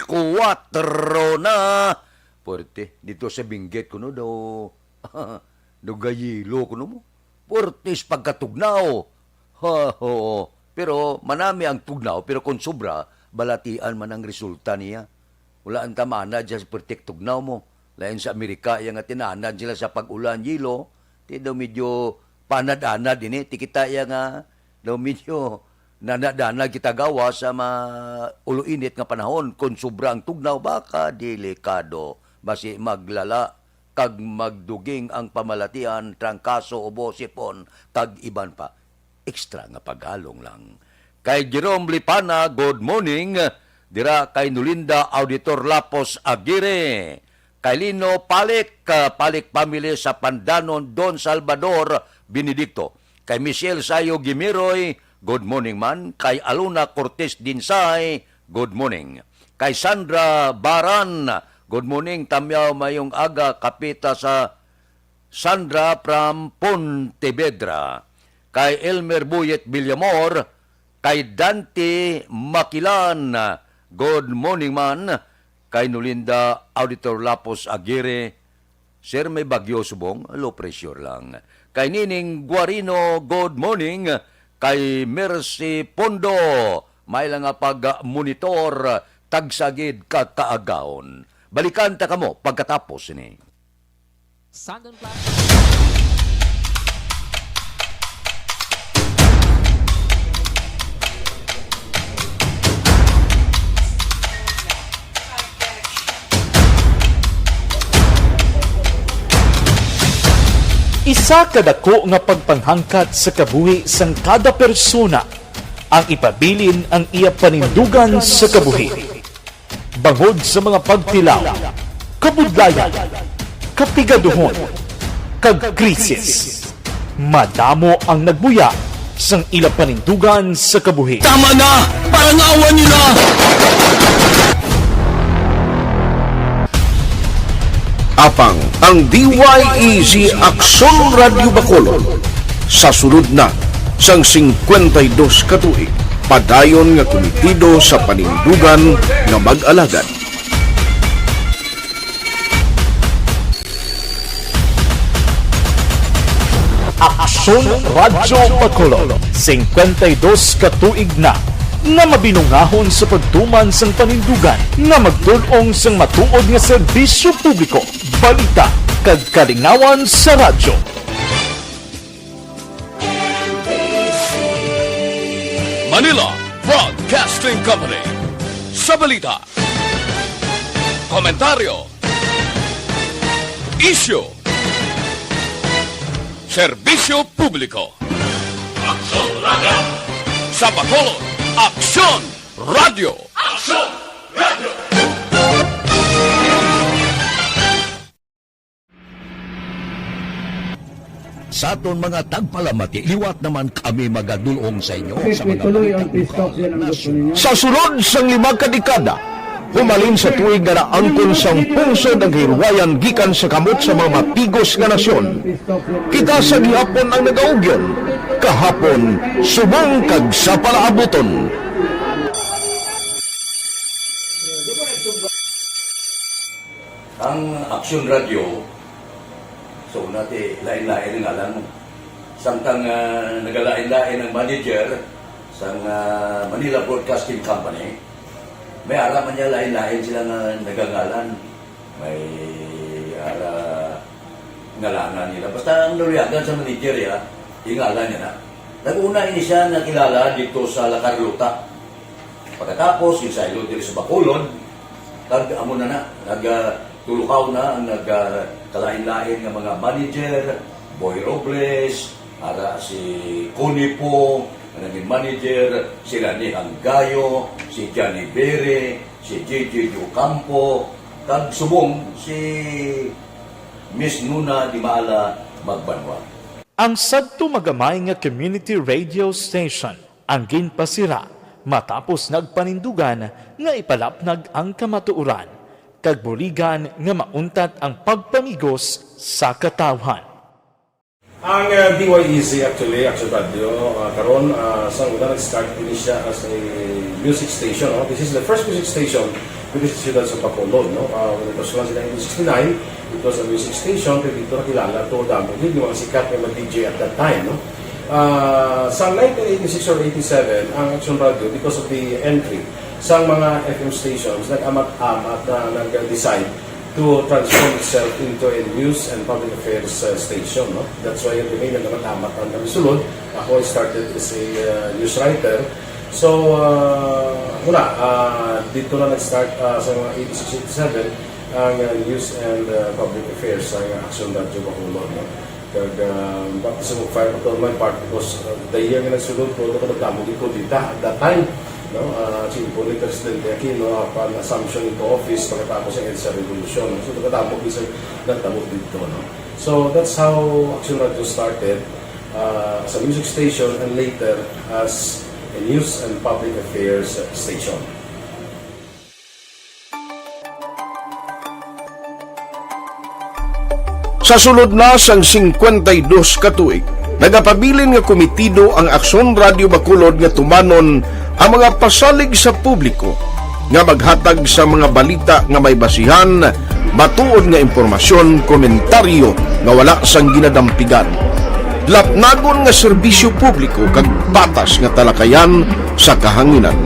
na. Puwerte, dito sa Benguet kuno daw, daw gayilo kuno mo. Puwerte sa pagkatugnaw. Ha, oo. Pero manami ang tugnaw, pero kung sobra, balatian man ang resulta niya. Wala ang tamana dyan sa puwerte tugnaw mo. Lain sa Amerika, iya nga tinanad sila sa pag-ulan, yelo. Ti daw medyo panad-anad ini. Ti kita iya nga daw medyo nanad-anad kita gawa sa ma-, ulo-init nga panahon. Kung sobra ang tugnaw, baka delikado. Basi maglala kag magduging ang pamalatian, trangkaso, ubo, sipon, kag iban pa. Extra nga paghalong lang. Kay Jerome Lipana, good morning. Dira kay Nulinda Auditor Lapos Aguirre. Kay Lino Palik, ah, Palik family sa Pandanon, Don Salvador Benedicto. Kay Michelle Sayo Gimiroy, good morning man. Kay Aluna Cortez Dinsay, good morning. Kay Sandra Baran, good morning. Tamyaw mayong aga, kapita sa Sandra from Pontevedra. Kay Elmer Buyet Villamor, kay Dante Makilan, good morning man. Kay Nulinda Auditor Lapos Aguirre, Sir, may bagyo subong, low pressure lang. Kay Nining Guarino, good morning. Kay Mercy Pondo, may lang nga pag-monitor, tagsa gid ka kaagahon. Balikan ta kamo pagkatapos ni. Sandon Plaza. Isa ka dako nga pagpanghangkat sa kabuhi sang kada persona ang ipabilin ang iya panindugan sa kabuhi. Bangod sa mga pagtilaw, kabudlayan, kapigaduhon, kag krisis, madamo ang nagbuya sang ila panindugan sa kabuhi. Tama na! Parangawan niyo na! Apang ang D Y E Z Aksyon Radyo Bacolod sa sulod na sang singkwenta y dos ka tuig, padayon nga kumitido sa panindugan nga mag-alagad. Aksyon Radyo Bacolod, singkwenta y dos ka tuig na nga mabinungahon sa pagtuman sang panindugan nga magtul-ong sang matuod nga serbisyo publiko, balita, kag kalingawan sa radyo. Manila Broadcasting Company. Sa balita, komentaryo, isyu, serbisyo publiko. Aksyon Radyo. Sa Bacolod, Aksyon Radyo. Aksyon Radyo. Sa aton mga tagpalamati, liwat naman kami magadul-ong sa inyo sa mga balita lokal, nasyonal. Sa sulod sang lima ka dekada, humalin sa tuig nga naangkon sang pungsod ang kahilwayan gikan sa kamot sa mga matigos nga nasyon. Kita sa gihapon ang nagaugyon, kahapon subong kag sa palaabuton. Ang Aksyon Radyo, so, una ti lain-lain ang ngalan mo. Samtang, ah, nagalain-lain ang manager sang, ah, Manila Broadcasting Company, may ara man niya lain-lain sila nga nagangalan. May ara ngalanan nila. Basta ang naluyagan sa manager, ya, ingalan niya na. Nag-una ini siya nakilala dito sa La Carlota. Pagkatapos, ginsaylo diri sa Bacolod, kag amo na na, nagtulukaw na ang nagkalain-lain nga mga manager, Boy Robles, ara si Connie Pong, nga naging manager, si Rani Hanggayo, si Johnny Bere, si J J Ocampo, kag subong si Miss Nuna Dimala Magbanwa. Ang sadto magamay nga community radio station ang ginpasira matapos nagpanindugan nga ipalapnag ang kamatuoran kag buligan nga mauntat ang pagpamigos sa katawhan. Ang uh, D Y E Z actually, Action Radio, uh, karon uh, sa una nag-start ini siya as a music station. No? This is the first music station with the Siyudad sa Bacolod. No? Uh, when it was launched in nineteen sixty-nine, it was a music station, pero dito nakilala to damo gid yung mga sikat nga mga D J at that time. No? Uh, sa nineteen eighty-six or eighty-seven, ang Action Radio, because of the entry sa mga F M stations, nag-amat-amat na nag-decide to transform itself into a news and public affairs uh, station. No? That's why yung name nagkakatamat ang kami sulod. Ako, I started as a uh, news writer. So, uh, wala. Uh, dito na nag-start uh, sa mga eighty-six, eighty-seven ang uh, news and uh, public affairs sa Action Radio Bacolod. No? Kag uh, baptism of fire pa to my part because uh, the year nga nagsulod ko, ito ko nagdamo gid ko dita at that time. No? Uh, simple ni Presidente Aquino, upon assumption into office, pagkatapos sa EDSA Revolution. So, nagdamo gid sa nagdamo dito. No? So, that's how Action Radio started uh, as a music station and later as a news and public affairs station. Sa sulod na sang singkwenta y dos ka tuig, nagapabilin nga komitido ang Aksyon Radio Bacolod nga tumanon ang mga pasalig sa publiko nga maghatag sa mga balita nga may basihan, matuod nga impormasyon, komentaryo nga wala sang ginadampigan, lapnagon nga serbisyo publiko kag patas nga talakayan sa kahanginan.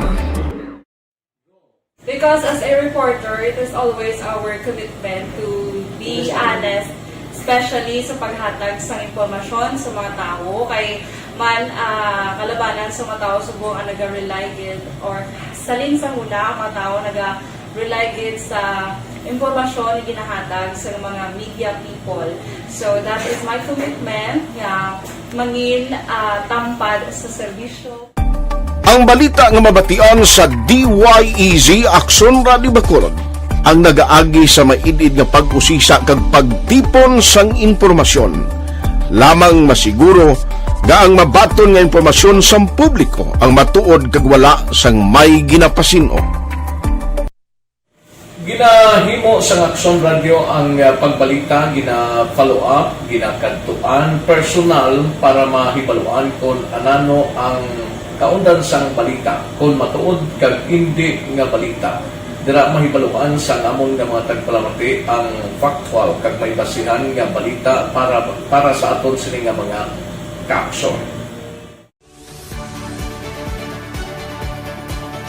Because as a reporter, it is always our commitment to be honest, especially sa paghatag sa impormasyon sa mga tawo. Kay man, ah, kalabanan sa mga tawo subong ang naga-rely gid, or salin sa huna ang mga tawo naga-rely gid sa impormasyon nga ginahatag sa mga media people. So that is my commitment nga mangin, ah, tampad sa serbisyo. Ang balita nga mabatian sa D Y E Z Aksyon Radio Bacolod ang nagaagi sa maid-id nga pag-usisa kag pagtipon sang impormasyon. Lamang masiguro nga ang mabaton nga impormasyon sang publiko ang matuod kag wala sang may ginapasin-o. Ginahimo sang Aksyon Radio ang, ah, pagbalita, gina-follow up, ginakadtuan personal para mahibaluan kon anano ang kaundan sang balita, kon matuod kag indi nga balita. Dira mahibaluan sang amon nga mga tagpalamati ang factual kag may basihan nga balita para, para sa aton sini nga mga kaaksyon.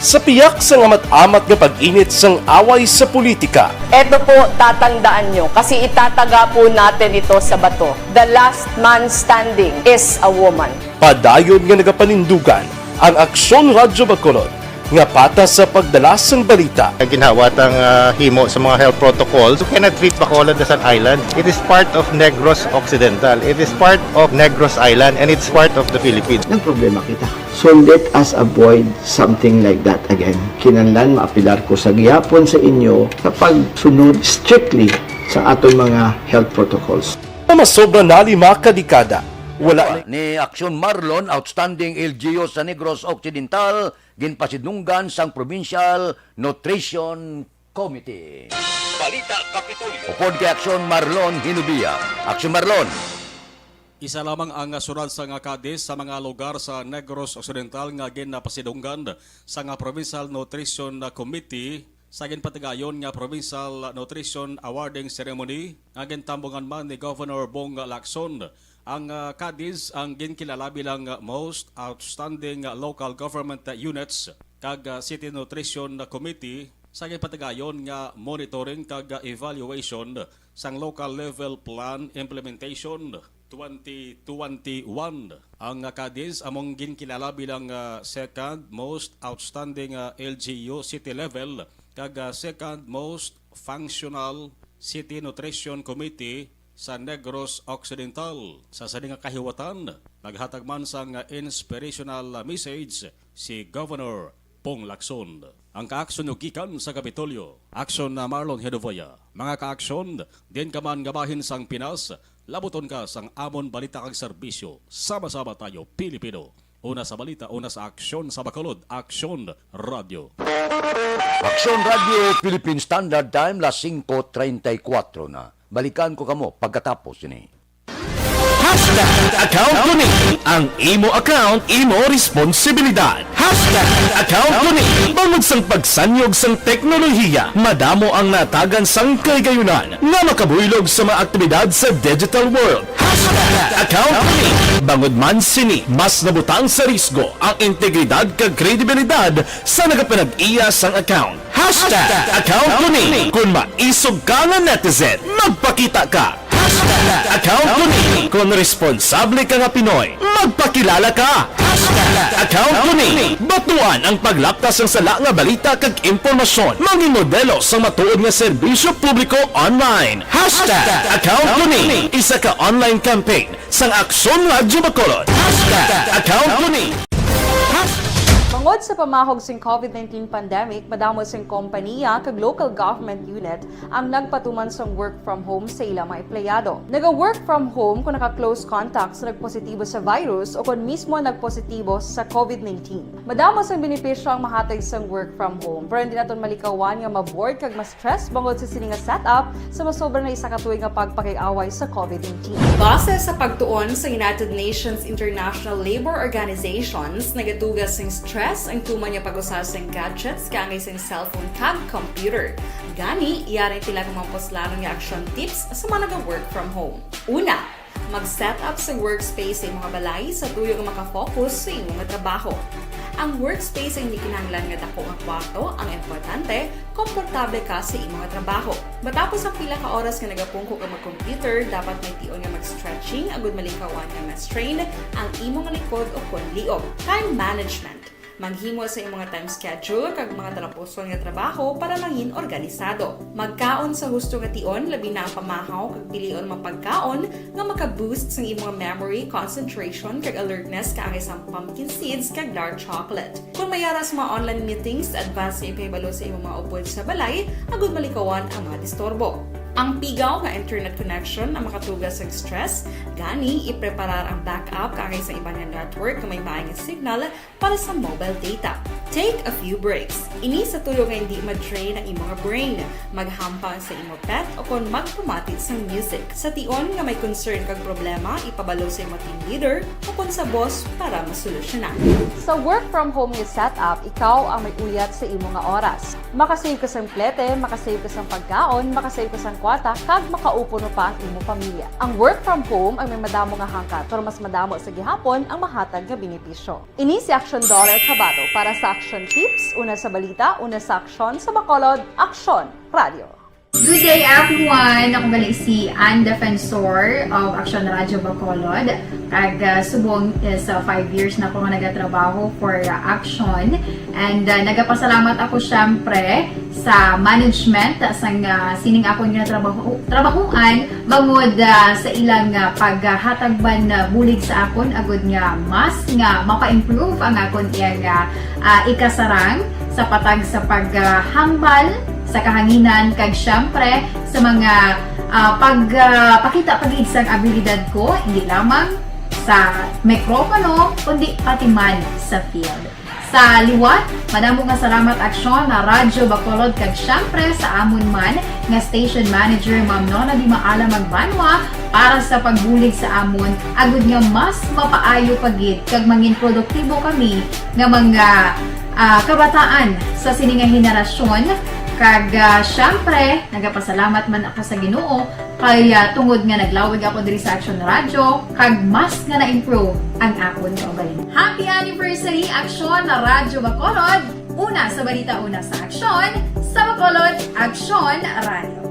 Sa piyak sang amat-amat nga pag-init sang away sa politika, Eto po, tatandaan nyo, kasi itataga po natin ito sa bato. The last man standing is a woman. Padayon nga nagapanindugan ang Aksyon Radyo Bacolod nga patas sa pagdala sang balita. Ginhawa tang, ah, himo sa mga health protocols. You cannot treat Bacolod as an island. It is part of Negros Occidental. It is part of Negros Island, and it's part of the Philippines. Nagproblema kita. So let us avoid something like that again. Kinahanglan maapelar ko sa gihapon sa inyo sa pagsunod strictly sa aton mga health protocols. Masobra na lima ka dekada, wala ni Aksyon Marlon, outstanding L G U sa Negros Occidental, ginpasidunggan sang Provincial Nutrition Committee. Balita Kapitolyo. Upod kay Aksyon Marlon Hinubia. Aksyon Marlon. Isa lamang ang sunod sa nga kadis sa mga lugar sa Negros Occidental nga ginpasidunggan sa nga Provincial Nutrition Committee sa ginpatigayon nga Provincial Nutrition Awarding Ceremony nga gintambungan man ni Governor Bong Lacson. Ang, ah, kadis ang ginkilala bilang Most Outstanding Local Government Units kag, ah, City Nutrition Committee sa ginpatigayon nga monitoring kag, ah, evaluation sang local level plan implementation. twenty twenty-one. Ang, ah, Cadiz among ginkilala bilang, ah, second most outstanding, ah, L G U city level kag, ah, second most functional city nutrition committee sa Negros Occidental. Sa sini nga kahiwatan, naghatag man sang, ah, inspirational, ah, message si Governor Pong Lacson. Ang kaaksyon nyo gikan sa Kapitolyo. Aksyon na Marlon Hedovoya. Mga kaaksyon, din ka man nga bahin sang Pinas, labuton ka sang amon balita kag serbisyo. Sama-sama tayo, Pilipino. Una sa balita, una sa aksyon sa Bacolod, Aksyon Radio. Aksyon Radio Philippine Standard Time, las singko treinta y cuatro na. Balikan ko kamo pagkatapos ini. Hashtag account ko ni. Ang imo account, imo responsibilidad. Hashtag account ko ni. Bangod sang pagsanyog sang teknolohiya, madamo ang natagan sang kahigayonan nga makabuylog sa mga aktibidad sa digital world. Hashtag account ko ni. Bangod man sini, mas nabutang sa risgo ang integridad kag kredibilidad sa nagapanag-iya sang account. Hashtag account ko ni. Kung maisog ka nga netizen, magpakita ka. Hashtag account ko ni. Kung responsable ka nga Pinoy, magpakilala ka. Hashtag account ko ni. Batuan ang paglapta sang sala nga balita kag impormasyon. Mangin modelo sang matuod nga serbisyo publiko online. Hashtag account ko ni. Isa ka online campaign sang Aksyon Radyo Bacolod. Hashtag account ko ni. Bangod sa pamahog sing COVID nineteen pandemic, madamo sing kompaniya kag local government unit ang nagpatuman sang work from home sa ilang mga empleyado. Naga-work from home kung naka-close contact sa nagpositibo sa virus o kung mismo nagpositibo sa COVID nineteen. Madamo sang benepisyo ang mahatag sang work from home, pero hindi naton malikawan nga ma-bored kag ma-stress bangod sa sini nga setup sa masobra na isa ka tuig nga pagpakig-away sa COVID nineteen. Base sa pagtuon sa United Nations International Labor Organizations, nagatuga sing stress ang tuman nga pag-usa sing gadgets kaangay sing cellphone kag computer. Gani, yari pila ka mga puslanon nga action tips sa mga naga-work from home. Una, mag-set up sa workspace sa imong balay sa tuyo nga makafocus sa imong trabaho. Ang workspace ang hindi kinahanglan nga dako nga kwarto, ang importante, komportable ka sa imong trabaho. Matapos ang pila ka oras nga nagapungko ka mag-computer, dapat may tion nga mag-stretching agud malikawan nga ma-strain ang imong likod o kon liog. Time management. Maghimo sa imong time schedule kag mga talapuson nga trabaho para mangin organisado. Magkaon sa husto nga tion, labi na ang pamahaw kag pilion mga pagkaon nga maka-boost sang imong memory, concentration, kag alertness kaangay sang pumpkin seeds kag dark chocolate. Kung may ara sa mga online meetings, advance nga ipahibalo sa imong mga upod sa balay agud malikawan ang mga disturbo. Ang pigaw nga internet connection ang makatuga sang stress, gani ipreparar ang backup kaangay sa iban nga network nga may maay nga signal para sa mobile data. Take a few breaks. Ini sa tuyo nga hindi ma-drain ang imong brain. Maghampang sa imo pet o kon magpamati sang music. Sa tion nga may concern kag problema, ipabalo sa imo team leader o kon sa boss para masolusyonan. Sa work from home nga setup, ikaw ang may uyat sa imo nga oras. Makasave ka sang plete, makasave ka sang pagkaon, makasave ka sang kwarta, kag makaupod pa ang imo pamilya. Ang work from home ang may madamo nga hangkat, pero mas madamo sa gihapon ang mahatag nga benepisyo. Ini si Aksyon Dollar Cabato para sa Aksyon Tips, una sa balita, una sa aksyon, sa Bacolod, Aksyon Radio. Good day, everyone! Ako gali si Ann Defensor of Aksyon Radyo Bacolod. Kag, ah, subong is, ah, five years na ako nga nagatrabaho for, ah, Aksyon. And, ah, nagapasalamat ako, syempre, sa management sang, ah, sining akon nga trabaho, trabahuan bangod, ah, sa ilang, ah, paghatag man, ah, bulig sa akon agud nga mas nga mapa-improve ang akon iyang, ah, ah, ikasarang sa patag sa paghambal sa kahanginan kag syempre sa mga, ah, pag, ah, pakita pa gid sang abilidad ko, hindi lamang sa mikropono kundi pati man sa field. Sa liwat, madamo nga salamat Aksyon na Radyo Bacolod kag syempre sa amon man nga station manager, Ma'am Nona Di Maala Magbanwa, para sa pagbulig sa amon, agud nga mas mapaayo pa gid kag mangin produktibo kami nga mga, ah, kabataan sa sini nga henerasyon. Kag, ah, syempre, nagapasalamat man ako sa Ginoo kay, ah, tungod nga naglawig ako diri sa Aksyon Radyo, kag mas nga na-improve ang akon kaugalingon. Happy anniversary, Aksyon na Radyo Bacolod! Una sa balita, una sa aksyon, sa Bacolod, Aksyon Radyo.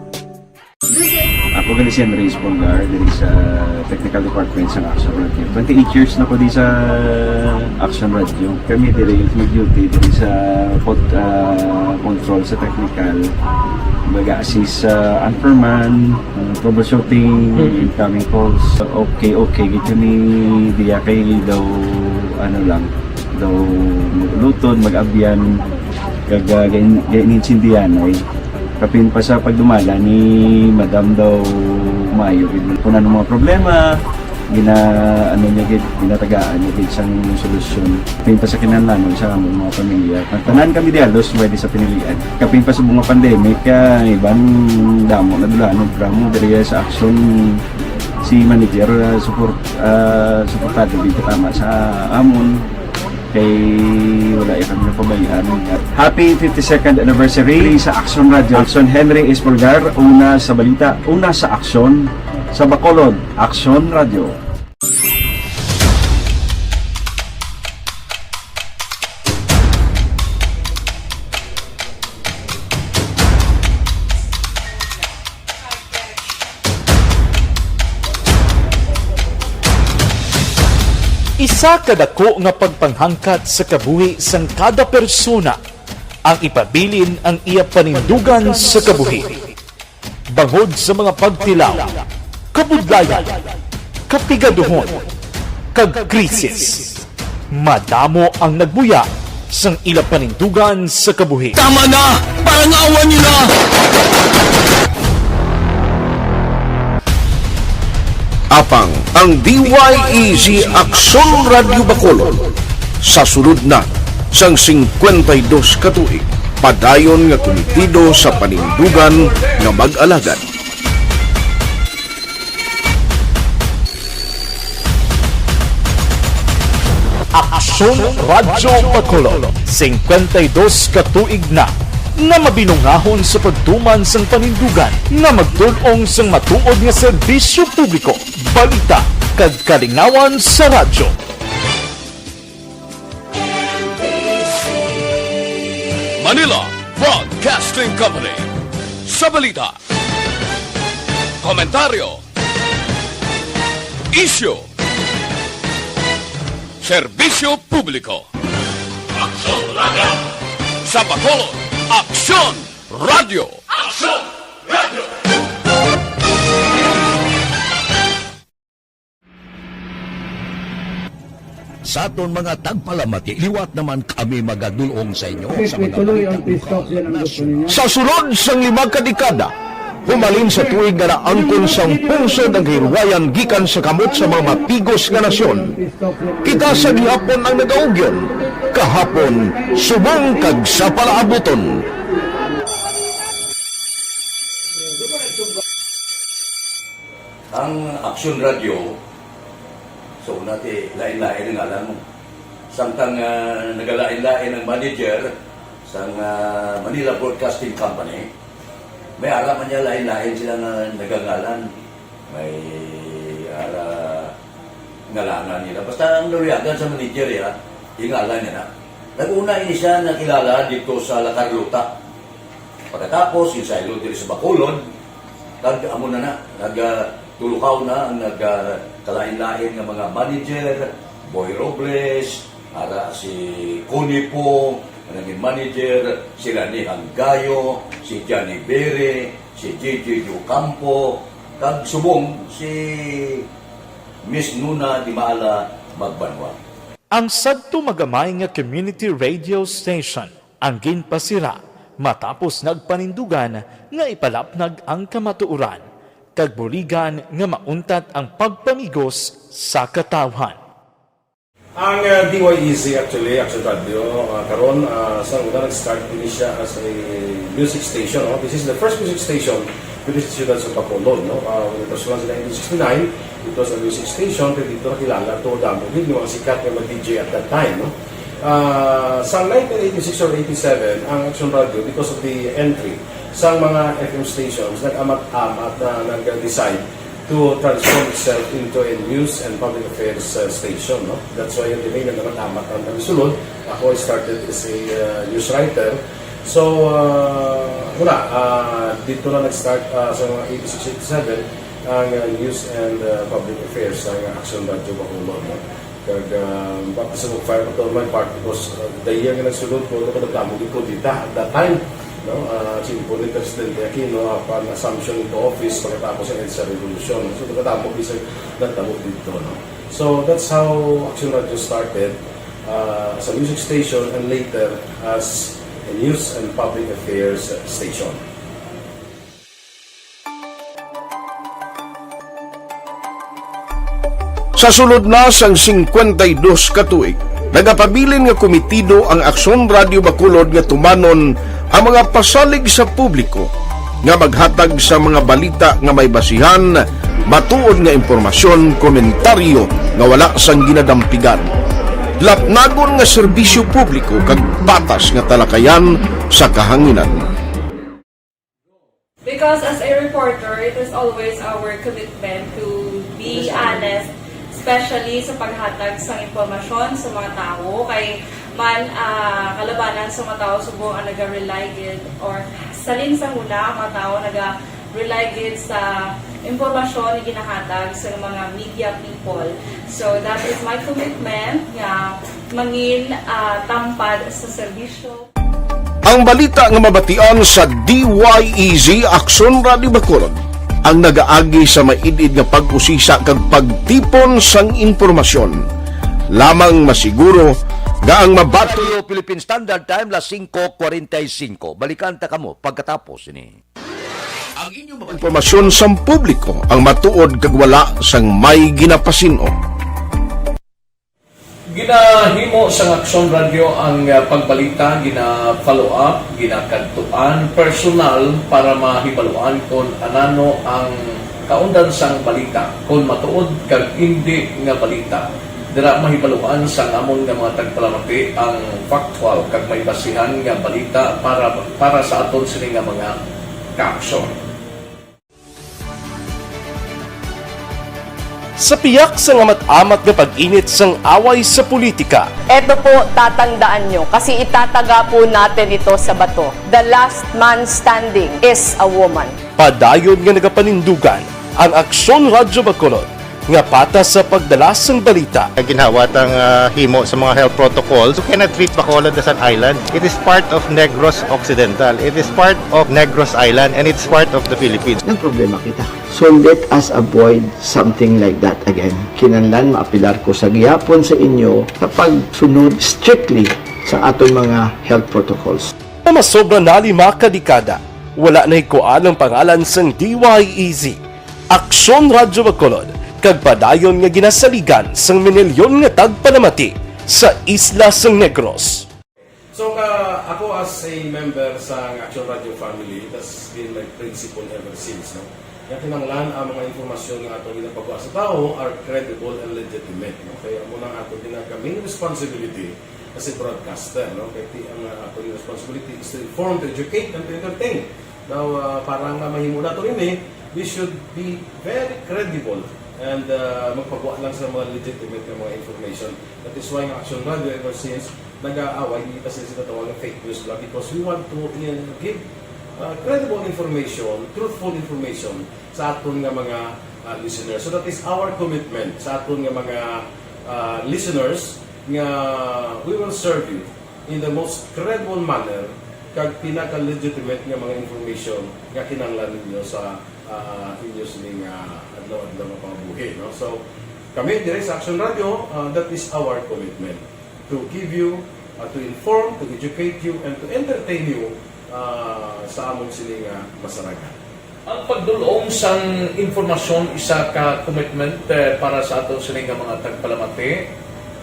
Good day. Ako gali si Andres Polgar, diri sa technical department sa Action Radio. Twenty-eight years na ko di sa Action Radio. Kami diri nag-duty diri sa pod-, ah, control sa technical. Mag-assist sa anchorman, ah, troubleshooting, Mm. incoming calls. Okay, okay, gid kami diya kay daw, ano lang, daw mag-uluton, mag-abyan, kag, ah, gain-, gain-, insindihan, ay. Kapin pa sa pagdumala ni Madam daw maayo gid. Kung ano mga problema, gina-, ano niya gid, ginatagaan niya gid sang solusyon. Kapin pa sa kinahanglanon sa among mga pamilya. Ang tanan kami diya, halos pwede sa pinilian. Kapin pa sa mga pandemic, ah, iban damo na dula, no, drama diri sa Action, si manager, ah, support, ah, suportado gid tama sa amon. Kay wala ya kami napabayaan. Happy fifty-second anniversary sa Action Radio. Action Henry Espolgar, una sa balita, una sa aksyon, sa Bacolod, Action Radio. Isa ka dako nga pagpanghangkat sa kabuhi sang kada persona ang ipabilin ang iya panindugan sa kabuhi. Bangod sa mga pagtilaw, kabudlayan, kapigaduhon, kag krisis, madamo ang nagbuya sang ila panindugan sa kabuhi. Tama na! Parangawan niyo na! Apang ang D Y E Z Aksyon Radyo Bacolod sa sulod na sang singkwenta y dos ka tuig, padayon nga kumitido sa panindugan nga mag-alagad. Aksyon Radyo Bacolod, singkwenta y dos ka tuig na nga mabinungahon sa pagtuman sang panindugan nga magtul-ong sang matuod nga serbisyo publiko, balita, kag kalingawan sa radyo. Manila Broadcasting Company. Sa balita, komentaryo, isyu, serbisyo publiko. Aksyon Radyo. Sa Bacolod, Aksyon Radyo. Aksyon Radyo. Sa aton mga tagpalamati, liwat naman kami magadul-ong sa inyo sa mga balita lokal, nasyonal. Sa sulod sang lima ka dekada, humalin sa tuig nga naangkon sang pungsod ang kahilwayan gikan sa kamot sa mga mapigos nga nasyon, kita sa gihapon ang nagaugyon, kahapon, subong kag sa palaabuton. Ang Aksyon Radyo, sa una, ti, lain-lain ang ngalan mo. Samtang, ah, nagalain-lain ang manager sang, ah, Manila Broadcasting Company, may ara man niya lain-lain sila nga nagangalan. May ara ngalangan nila. Basta ang naluyagan sa manager, ya, ingalan niya na. Nag-una ini siya nakilala dito sa La Carlota. Pagkatapos, insaylo diri sa Bacolod, kag amo na na, nag, ah, tulukaw na ang nag, ah, kalain-lain nga mga manager, Boy Robles, ara si Connie Poo, nga naging manager, si Rani Hanggayo, si Johnny Bere, si J J Ocampo, kag subong si Miss Nuna Dimala Magbanwa. Ang sadto magamay nga community radio station ang ginpasira matapos nagpanindugan nga ipalapnag ang kamatuoran kag buligan nga mauntat ang pagpamigos sa katawhan. Ang, uh, D Y E Z actually, Action Radio, uh, karon, uh, sa una nag-start din siya as a music station, no? This is the first music station diri sa siyudad sa Bacolod, no? Uh, when it was launched in nineteen sixty-nine, it was a music station, pero dito nakilala to damo gid yung mga sikat nga mga D J at that time, no? Ah, sa nineteen eighty-six or eighty-seven, ang Action Radio, because of the entry sa mga F M stations, nag-amat-amat na nag-decide to transform itself into a news and public affairs, uh, station, no? That's why yung dinay nag-amat-amat ang nagsulod. Ako, I started as a, uh, news writer. So, ah, wala, ah, dito na nag-start, ah, sa mga eighty-six, eighty-seven ang, ah, News and, ah, Public Affairs sa, ah, Action Radio Bacolod, no? Kag, ah, baptism of fire pa to my part because, ah, the year nga nagsulod ko, nagdamo gid ko dita at that time, no? Ah, simple ni Presidente Aquino, upon assumption into office, pagkatapos ng EDSA Revolution. So, nagdamo gid sa nagdamo dito, no? So, that's how Action Radio started, ah, as a music station and later as a news and public affairs station. Sa sulod na sang singkwenta y dos ka tuig, nagapabilin nga komitido ang Aksyon Radio Bacolod nga tumanon ang mga pasalig sa publiko nga maghatag sa mga balita nga may basihan, matuod nga impormasyon, komentaryo nga wala sang ginadampigan, lapnagon nga serbisyo publiko kag patas nga talakayan sa kahanginan. Because as a reporter, it is always our commitment to be honest, especially sa paghatag sang impormasyon sa mga tawo. Kay man, ah, kalabanan sa mga tawo subong ang naga-rely gid or salin sa huna ang mga tawo naga-rely gid sa impormasyon nga ginahatag sa mga media people. So that is my commitment nga mangin, ah, tampad sa serbisyo. Ang balita nga mabatian sa D Y E Z Aksyon Radio Bacolod ang nagaagi sa maid-id nga pag-usisa kag pagtipon sang impormasyon lamang masiguro nga ang mabato Philippine Standard Time las singko kwarenta y singko. Balikan ta kamo pagkatapos ini. Ang inyong mga impormasyon sang publiko ang matuod kag wala sang may ginapasin-o. Ginahimo sang Aksyon Radyo ang, ah, pagbalita, gina-follow up, ginakadtuan personal para mahibaluan kon anano ang kaundan sang balita, kon matuod kag indi nga balita. Dira mahibaluan sang amon nga mga tagpalamati ang factual kag may basihan nga balita para para sa aton sini nga mga kaaksyon. Sa piyak sang amat-amat nga pag-init sang away sa politika, Eto po, tatandaan nyo, kasi itataga po natin ito sa bato. The last man standing is a woman. padayon nga nagapanindugan ang Aksyon Radyo Bacolod nga patas sa pagdala sang balita. Ginhawa tang, ah, himo sa mga health protocols. You cannot treat Bacolod as an island. It is part of Negros Occidental. It is part of Negros Island, and it's part of the Philippines. Nagproblema kita. So let us avoid something like that again. Kinahanglan maapelar ko sa gihapon sa inyo sa pagsunod strictly sa aton mga health protocols. Nga masobra na lima ka dekada, wala nahikuan ang pangalan sang D Y E Z, Aksyon Radyo Bacolod, kag padayon nga ginasaligan sang minilyon nga tagpalamati sa isla sang Negros. So, ka, ako as a member sa Action Radio family, it has been my principle ever since, no? Nga kinahanglan ang mga impormasyon nga ato ginapagawa sa tawo are credible and legitimate, no? Kaya amo nang ato ginaka main responsibility as a broadcaster, no? Kaya ti, ang uh, ato responsibility is to inform, to educate, and to entertain. Now, uh, para nga mahimo nato ini, we should be very credible and uh, magpagawa lang sa mga legitimate nga mga information. That is why ang Action Radio ever since nag-aaway, hindi kasi sila tawag ng fake news blog because we want to uh, give uh, credible information, truthful information sa aton nga mga uh, listeners. So that is our commitment sa aton nga mga uh, listeners nga we will serve you in the most credible manner kag pinaka-legitimate nga mga information nga kinahanglan ninyo sa uh, inyo sining uh, adlaw-adlaw nga pangabuhi, no? So kami dire sa Action Radio, uh, that is our commitment to give you, uh, to inform, to educate you, and to entertain you uh, sa among sini nga masaragan. Ang pagdul-ong sang impormasyon isa ka commitment eh, para sa aton sini nga mga tagpalamati,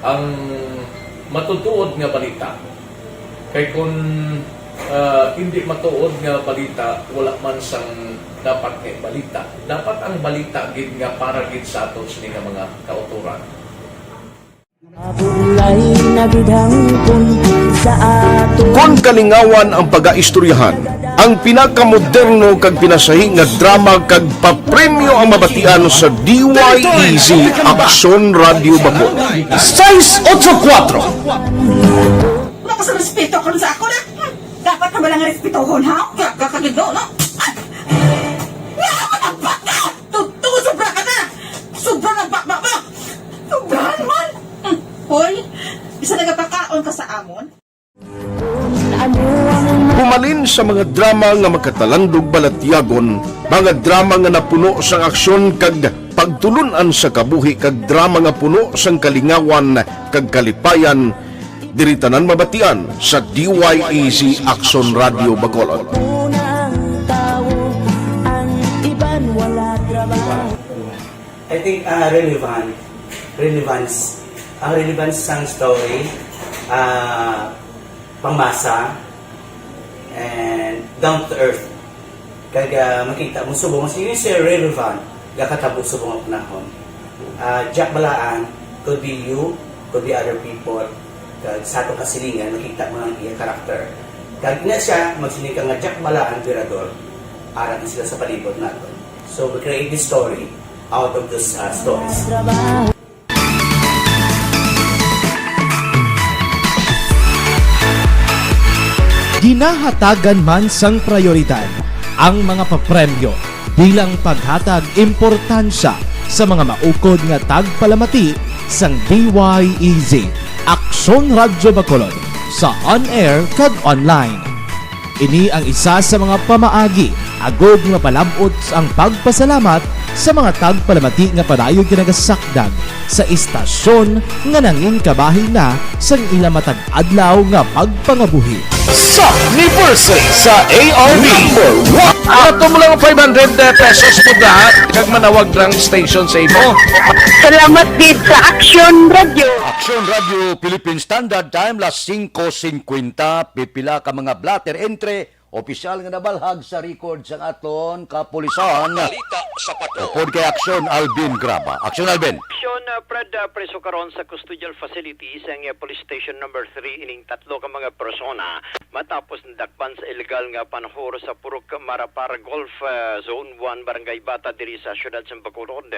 ang matutuod nga balita. Kay kun uh, hindi matuod nga balita, wala man sang dapat nga balita. Dapat ang balita gid nga para gid sa aton sini nga mga kauturan. Mabulay na gid hangpon sa ato. Kon kalingawan ang pagaistoryahan, ang pinakamoderno kag pinasahi nga drama kag papremyo ang mabatian sa D Y E Z Aksyon Radio Bacolod. Sais otso kuwatro. Wala ka sa respeto karon sa ako na. Dapat ka bala nga respetohon, ha? Gaga ka gid, no? Ay! Nga ka nagbaka! Tuto, sobra ka na! Sobra na ba, ba, ba? Sobrahan man! Hmm. Hoy, isa nagapakaon ka sa amon? Humalin sa mga drama nga makatalandog balatyagon, mga drama nga napuno sang aksyon kag pagtulun-an sa kabuhi, kag drama nga puno sang kalingawan kag kalipayan, diri tanan mabatian sa D Y E Z Aksyon Radio Bacolod. Unang tao, ang iban wala trabaho. I think, ah, relevant, relevance, ang relevance sang story, ah, pangmasa, and down to earth. Kag, ah, makita mo subong, sige, sir, relevant, gakatabo subong ang panahon. Ah, Jack Balaan, could be you, could be other people. Kag sa atong kasilingan, makita mo ang iya karakter. Kag ina siya, magsiling ka nga Jack Balaan, Virador, arang sila sa palibot naton. So, we create this story out of those, uh, stories. Ginahatagan man sang prayoridad ang mga papremyo bilang paghatag importansya sa mga maukod nga tagpalamati sang D Y E Z, Aksyon Radyo Bacolod, sa on-air kag online. Ini ang isa sa mga pamaagi agod nga mapalab-ot ang pagpasalamat sa mga tagpalamati nga padayon ginagasakdag sa istasyon nga nangin kabahin na sang ila matag adlaw nga pagpangabuhi. Sa anniversary sa A R B. Number one. Ato mo lang five hundred pesos mo da, kag manawag lang station sa imo. Salamat gid sa Aksyon Radyo. Aksyon Radyo Philippine Standard Time, las singko singkwenta. Pipila ka mga blotter entre opisyal nga nabalhag sa record sang aton kapulisan. Balita sa Patrol. Upod kay Aksyon Alvin Graba. Aksyon Alvin. Aksyon, ah, Fred, ah, preso karon sa custodial facility sang, ah, Police Station Number Three ining tatlo ka mga persona matapos nadakpan sa illegal nga panahor sa Purok Marapar Golf, ah, Zone One, Barangay Bata, diri sa siyudad sa Bacolod.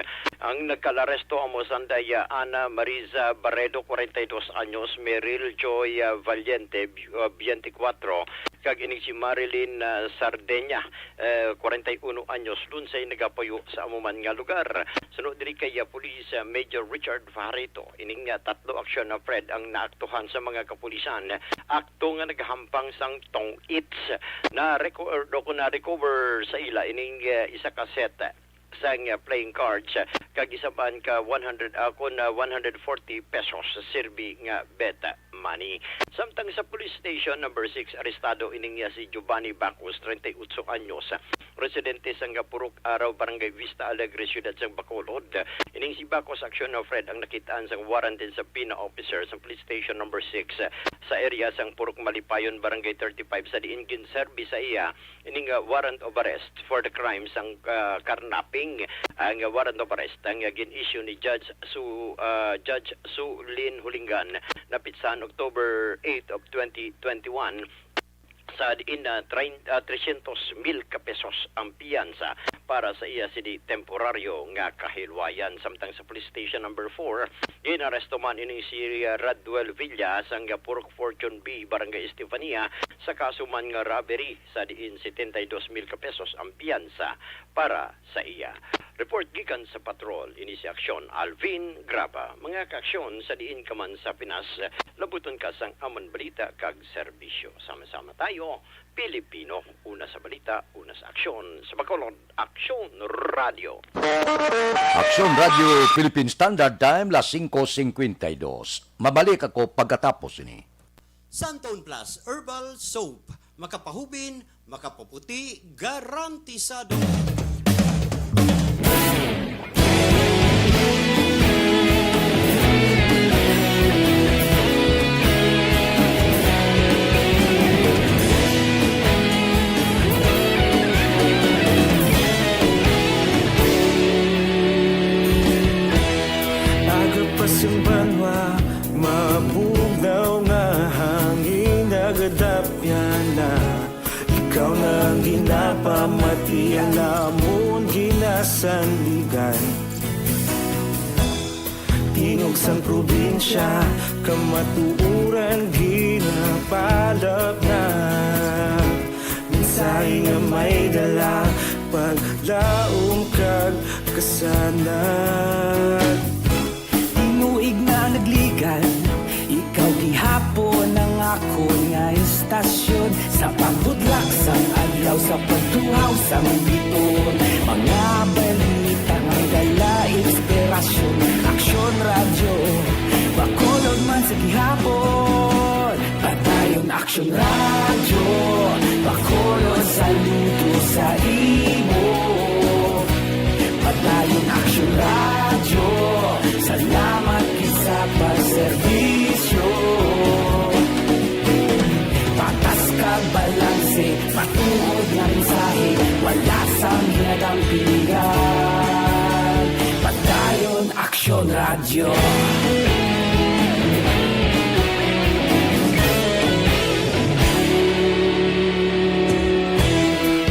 Ang nagkalaresto amo sanday, ah, Ana Marisa Barredo, kwarenta y dos anyos, Meryl Joy, ah, Valiente, bi-, ah, biyente-kwatro, kag ining si Marilyn, ah, Sardenya, eh, kwarenta y uno anyos, lunsay nagapuyo sa amo man nga lugar. Suno diri kay, ah, Police, ah, Major Richard Fajarito, ining, ah, tatlo aksyon na Fred ang naaktuhan sa mga kapulisan. Akto nga nagahampang sang tong-its. Na-record o kung na-recover sa ila ining, ah, isa ka set sang, ah, playing cards, ah, kag isa man ka one hundred, ah, kun, ah, one hundred forty pesos serbi nga bet money. Samtang sa Police Station Number Six, arestado ining, ah, si Giovanni Bacos, treinta y ocho anyos, ah, residente sang Purok Araw, Barangay Vista Alegre, siyudad sang Bacolod. Ining si Bacos, aksyon na Fred, ang nakitaan sang warrant and subpoena officer sa Police Station Number Six, ah, sa area sang Purok Malipayon, Barangay Thirty-five, sa diin ginserbi sa iya ining, ah, warrant of arrest for the crime sang, ah, carnapping. Ang, ah, warrant of arrest ang, ah, gin-issue ni Judge Su-, ah, Judge Su Lin Hulingan, napitsahan October eight of twenty twenty-one, sa diin na train-, ah, trescientos mil ka pesos ang piyansa para sa iya sini temporaryo nga kahilwayan. Samtang sa Police Station Number Four, ginaresto man ini si, ah, Raduel Villa sang Purok Fortune B, Barangay Estefania, sa kaso man nga robbery, sa diin setenta y dos mil ka pesos ang piyansa para sa iya. Report gikan sa patrol, ini si Aksyon Alvin Graba. Mga kaaksyon, sa diin ka man sa Pinas, labuton ka sang amon balita kag serbisyo. Sama-sama tayo, Pilipino. Una sa balita, una sa aksyon. Sa Bacolod, Aksyon Radio. Aksyon Radio Philippine Standard Time, las singko singkwenta y dos. Mabalik ako pagkatapos ini. Santon Plus Herbal Soap. Makapahubin, makapaputi, garantisado. Aga pa sing banwa, mabugnaw nga hangin nagadapyan na. Ikaw na ang ginapamati, ang amon ginasandigan. Tingog sang probinsya, kamatuoran ginapalapngan. May dala paglaom kag kasanag. Tinuig na nagligan, ikaw gihapon ang akon nga istasyon. Sa pagbutlak sang adlaw, sa pagtuhaw sang biton, mga balita nga may dala inspirasyon. Aksyon Radyo, Bacolod man sa gihapon. Padayon Aksyon Radyo, Bacolod, saludo sa imo. Padayon Aksyon Radyo, salamat gid sa pagserbisyo. Patas kag balanse, matuod nga mensahe, wala sang ginadampigan. Padayon Aksyon Radyo.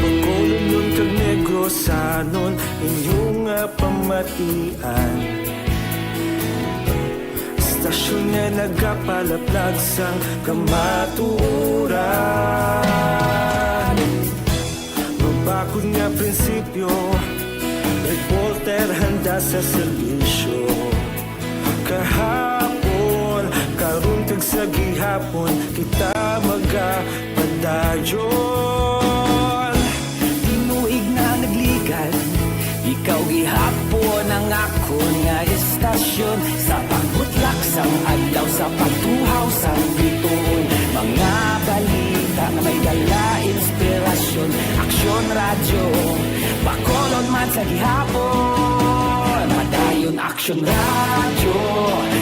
Bacolodnon kag Negrosanon, inyo nga pamatian. Istasyon nga nagapalaplag sang kamatuoran. Mabakod nga prinsipyo, reporter handa sa serbisyo. Kahapon, karon, kag sa gihapon, kita magapadayon. Tinuig na nagligan, ikaw gihapon ang akon nga istasyon. Sa pagbutlak sang adlaw, sa pagtuhaw sang bituon, mga balita nga may dala inspirasyon. Aksyon Radyo, Bacolod man sa gihapon. Padayon Aksyon Radyo,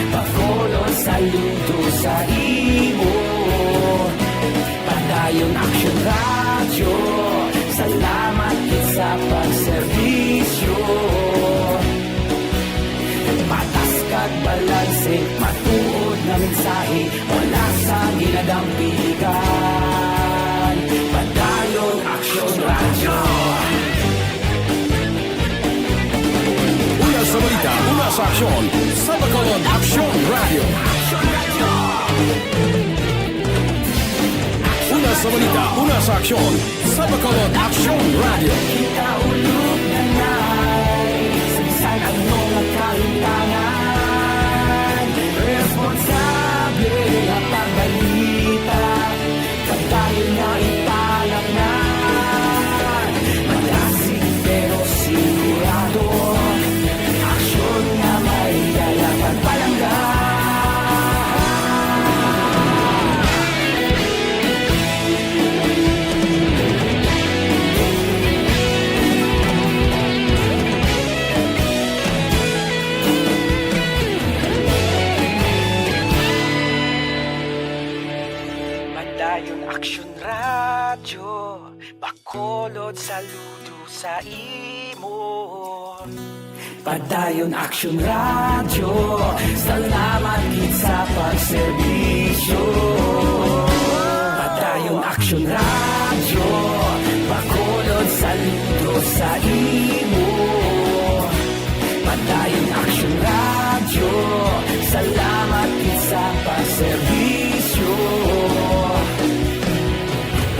Bacolod, saludo sa imo. Padayon Aksyon Radyo, salamat gid sa pagserbisyo. Patas kag balanse, matuod nga mensahe, wala sang ginadampigan. Padayon Aksyon Radyo. Una sa balita, una sa aksyon, sa Bacolod Aksyon Radyo. Una sa balita, una sa aksyon, sa Bacolod Aksyon Radyo. Kita ulog na nai sa bisan ano nga kahintangan. Responsable nga pagbalita, pagdayon nga ipalangnan. Malasig pero sigurado, aksyon nga may dala pagpalangga. Padayon Aksyon Radyo, Bacolod, saludo sa imo. Padayon Aksyon Radyo, salamat gid sa pagserbisyo. Padayon Aksyon Radyo, Bacolod, saludo sa imo. Padayon Aksyon Radyo, salamat gid sa pagserbisyo.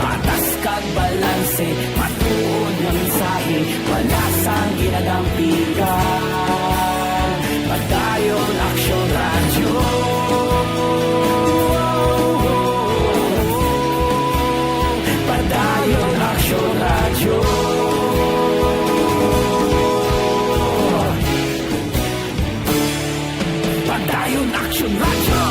Patas kag balanse, matuod nga mensahe, wala sang ginadampigan. Padayon Aksyon Radyo. Padayon Aksyon Radyo. Padayon Aksyon Radyo.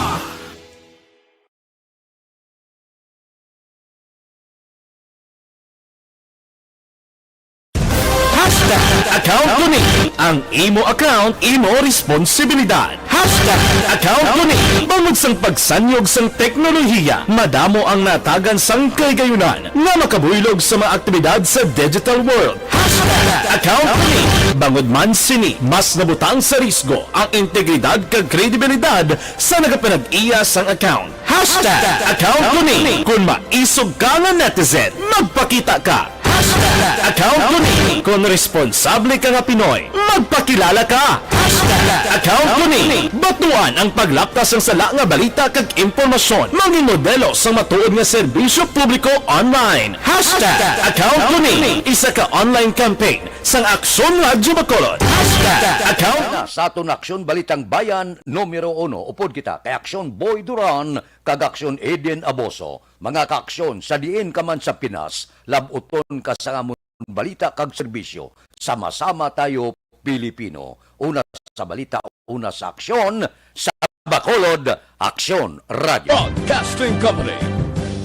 Hashtag account ko ni. Ang imo account, imo responsibilidad. Hashtag account ko ni. Bangod sang pagsanyog sang teknolohiya, madamo ang natagan sang kahigayunan nga makabuylog sa mga aktibidad sa digital world. Hashtag account ko ni. Bangod man sini, mas nabutang sa risgo ang integridad kag kredibilidad sa nagapanag-iya sang account. Hashtag account ko ni. Kung maisog ka nga netizen, magpakita ka. Hashtag account ko ni. Kung responsable ka nga Pinoy, magpakilala ka. Hashtag Account ko ni. Batuan ang paglaptas sang sala nga balita kag impormasyon. Mangin modelo sang matuod nga serbisyo publiko online. Hashtag account ko ni. Isa ka online campaign sang Aksyon Radyo Bacolod. Hashtag account. Na sa aton Aksyon Balitang Bayan numero uno. Upod kita kay Aksyon Boy Duran kag Aksyon Eden Aboso. Mga kaaksyon, sa diin ka man sa Pinas, labuton ka sa amon balita kag serbisyo. Sama-sama tayo, Pilipino. Una sa balita, una sa aksyon, sa Bacolod, Aksyon Radyo. Broadcasting Company.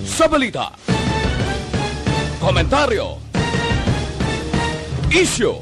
Sa balita, komentaryo, isyu,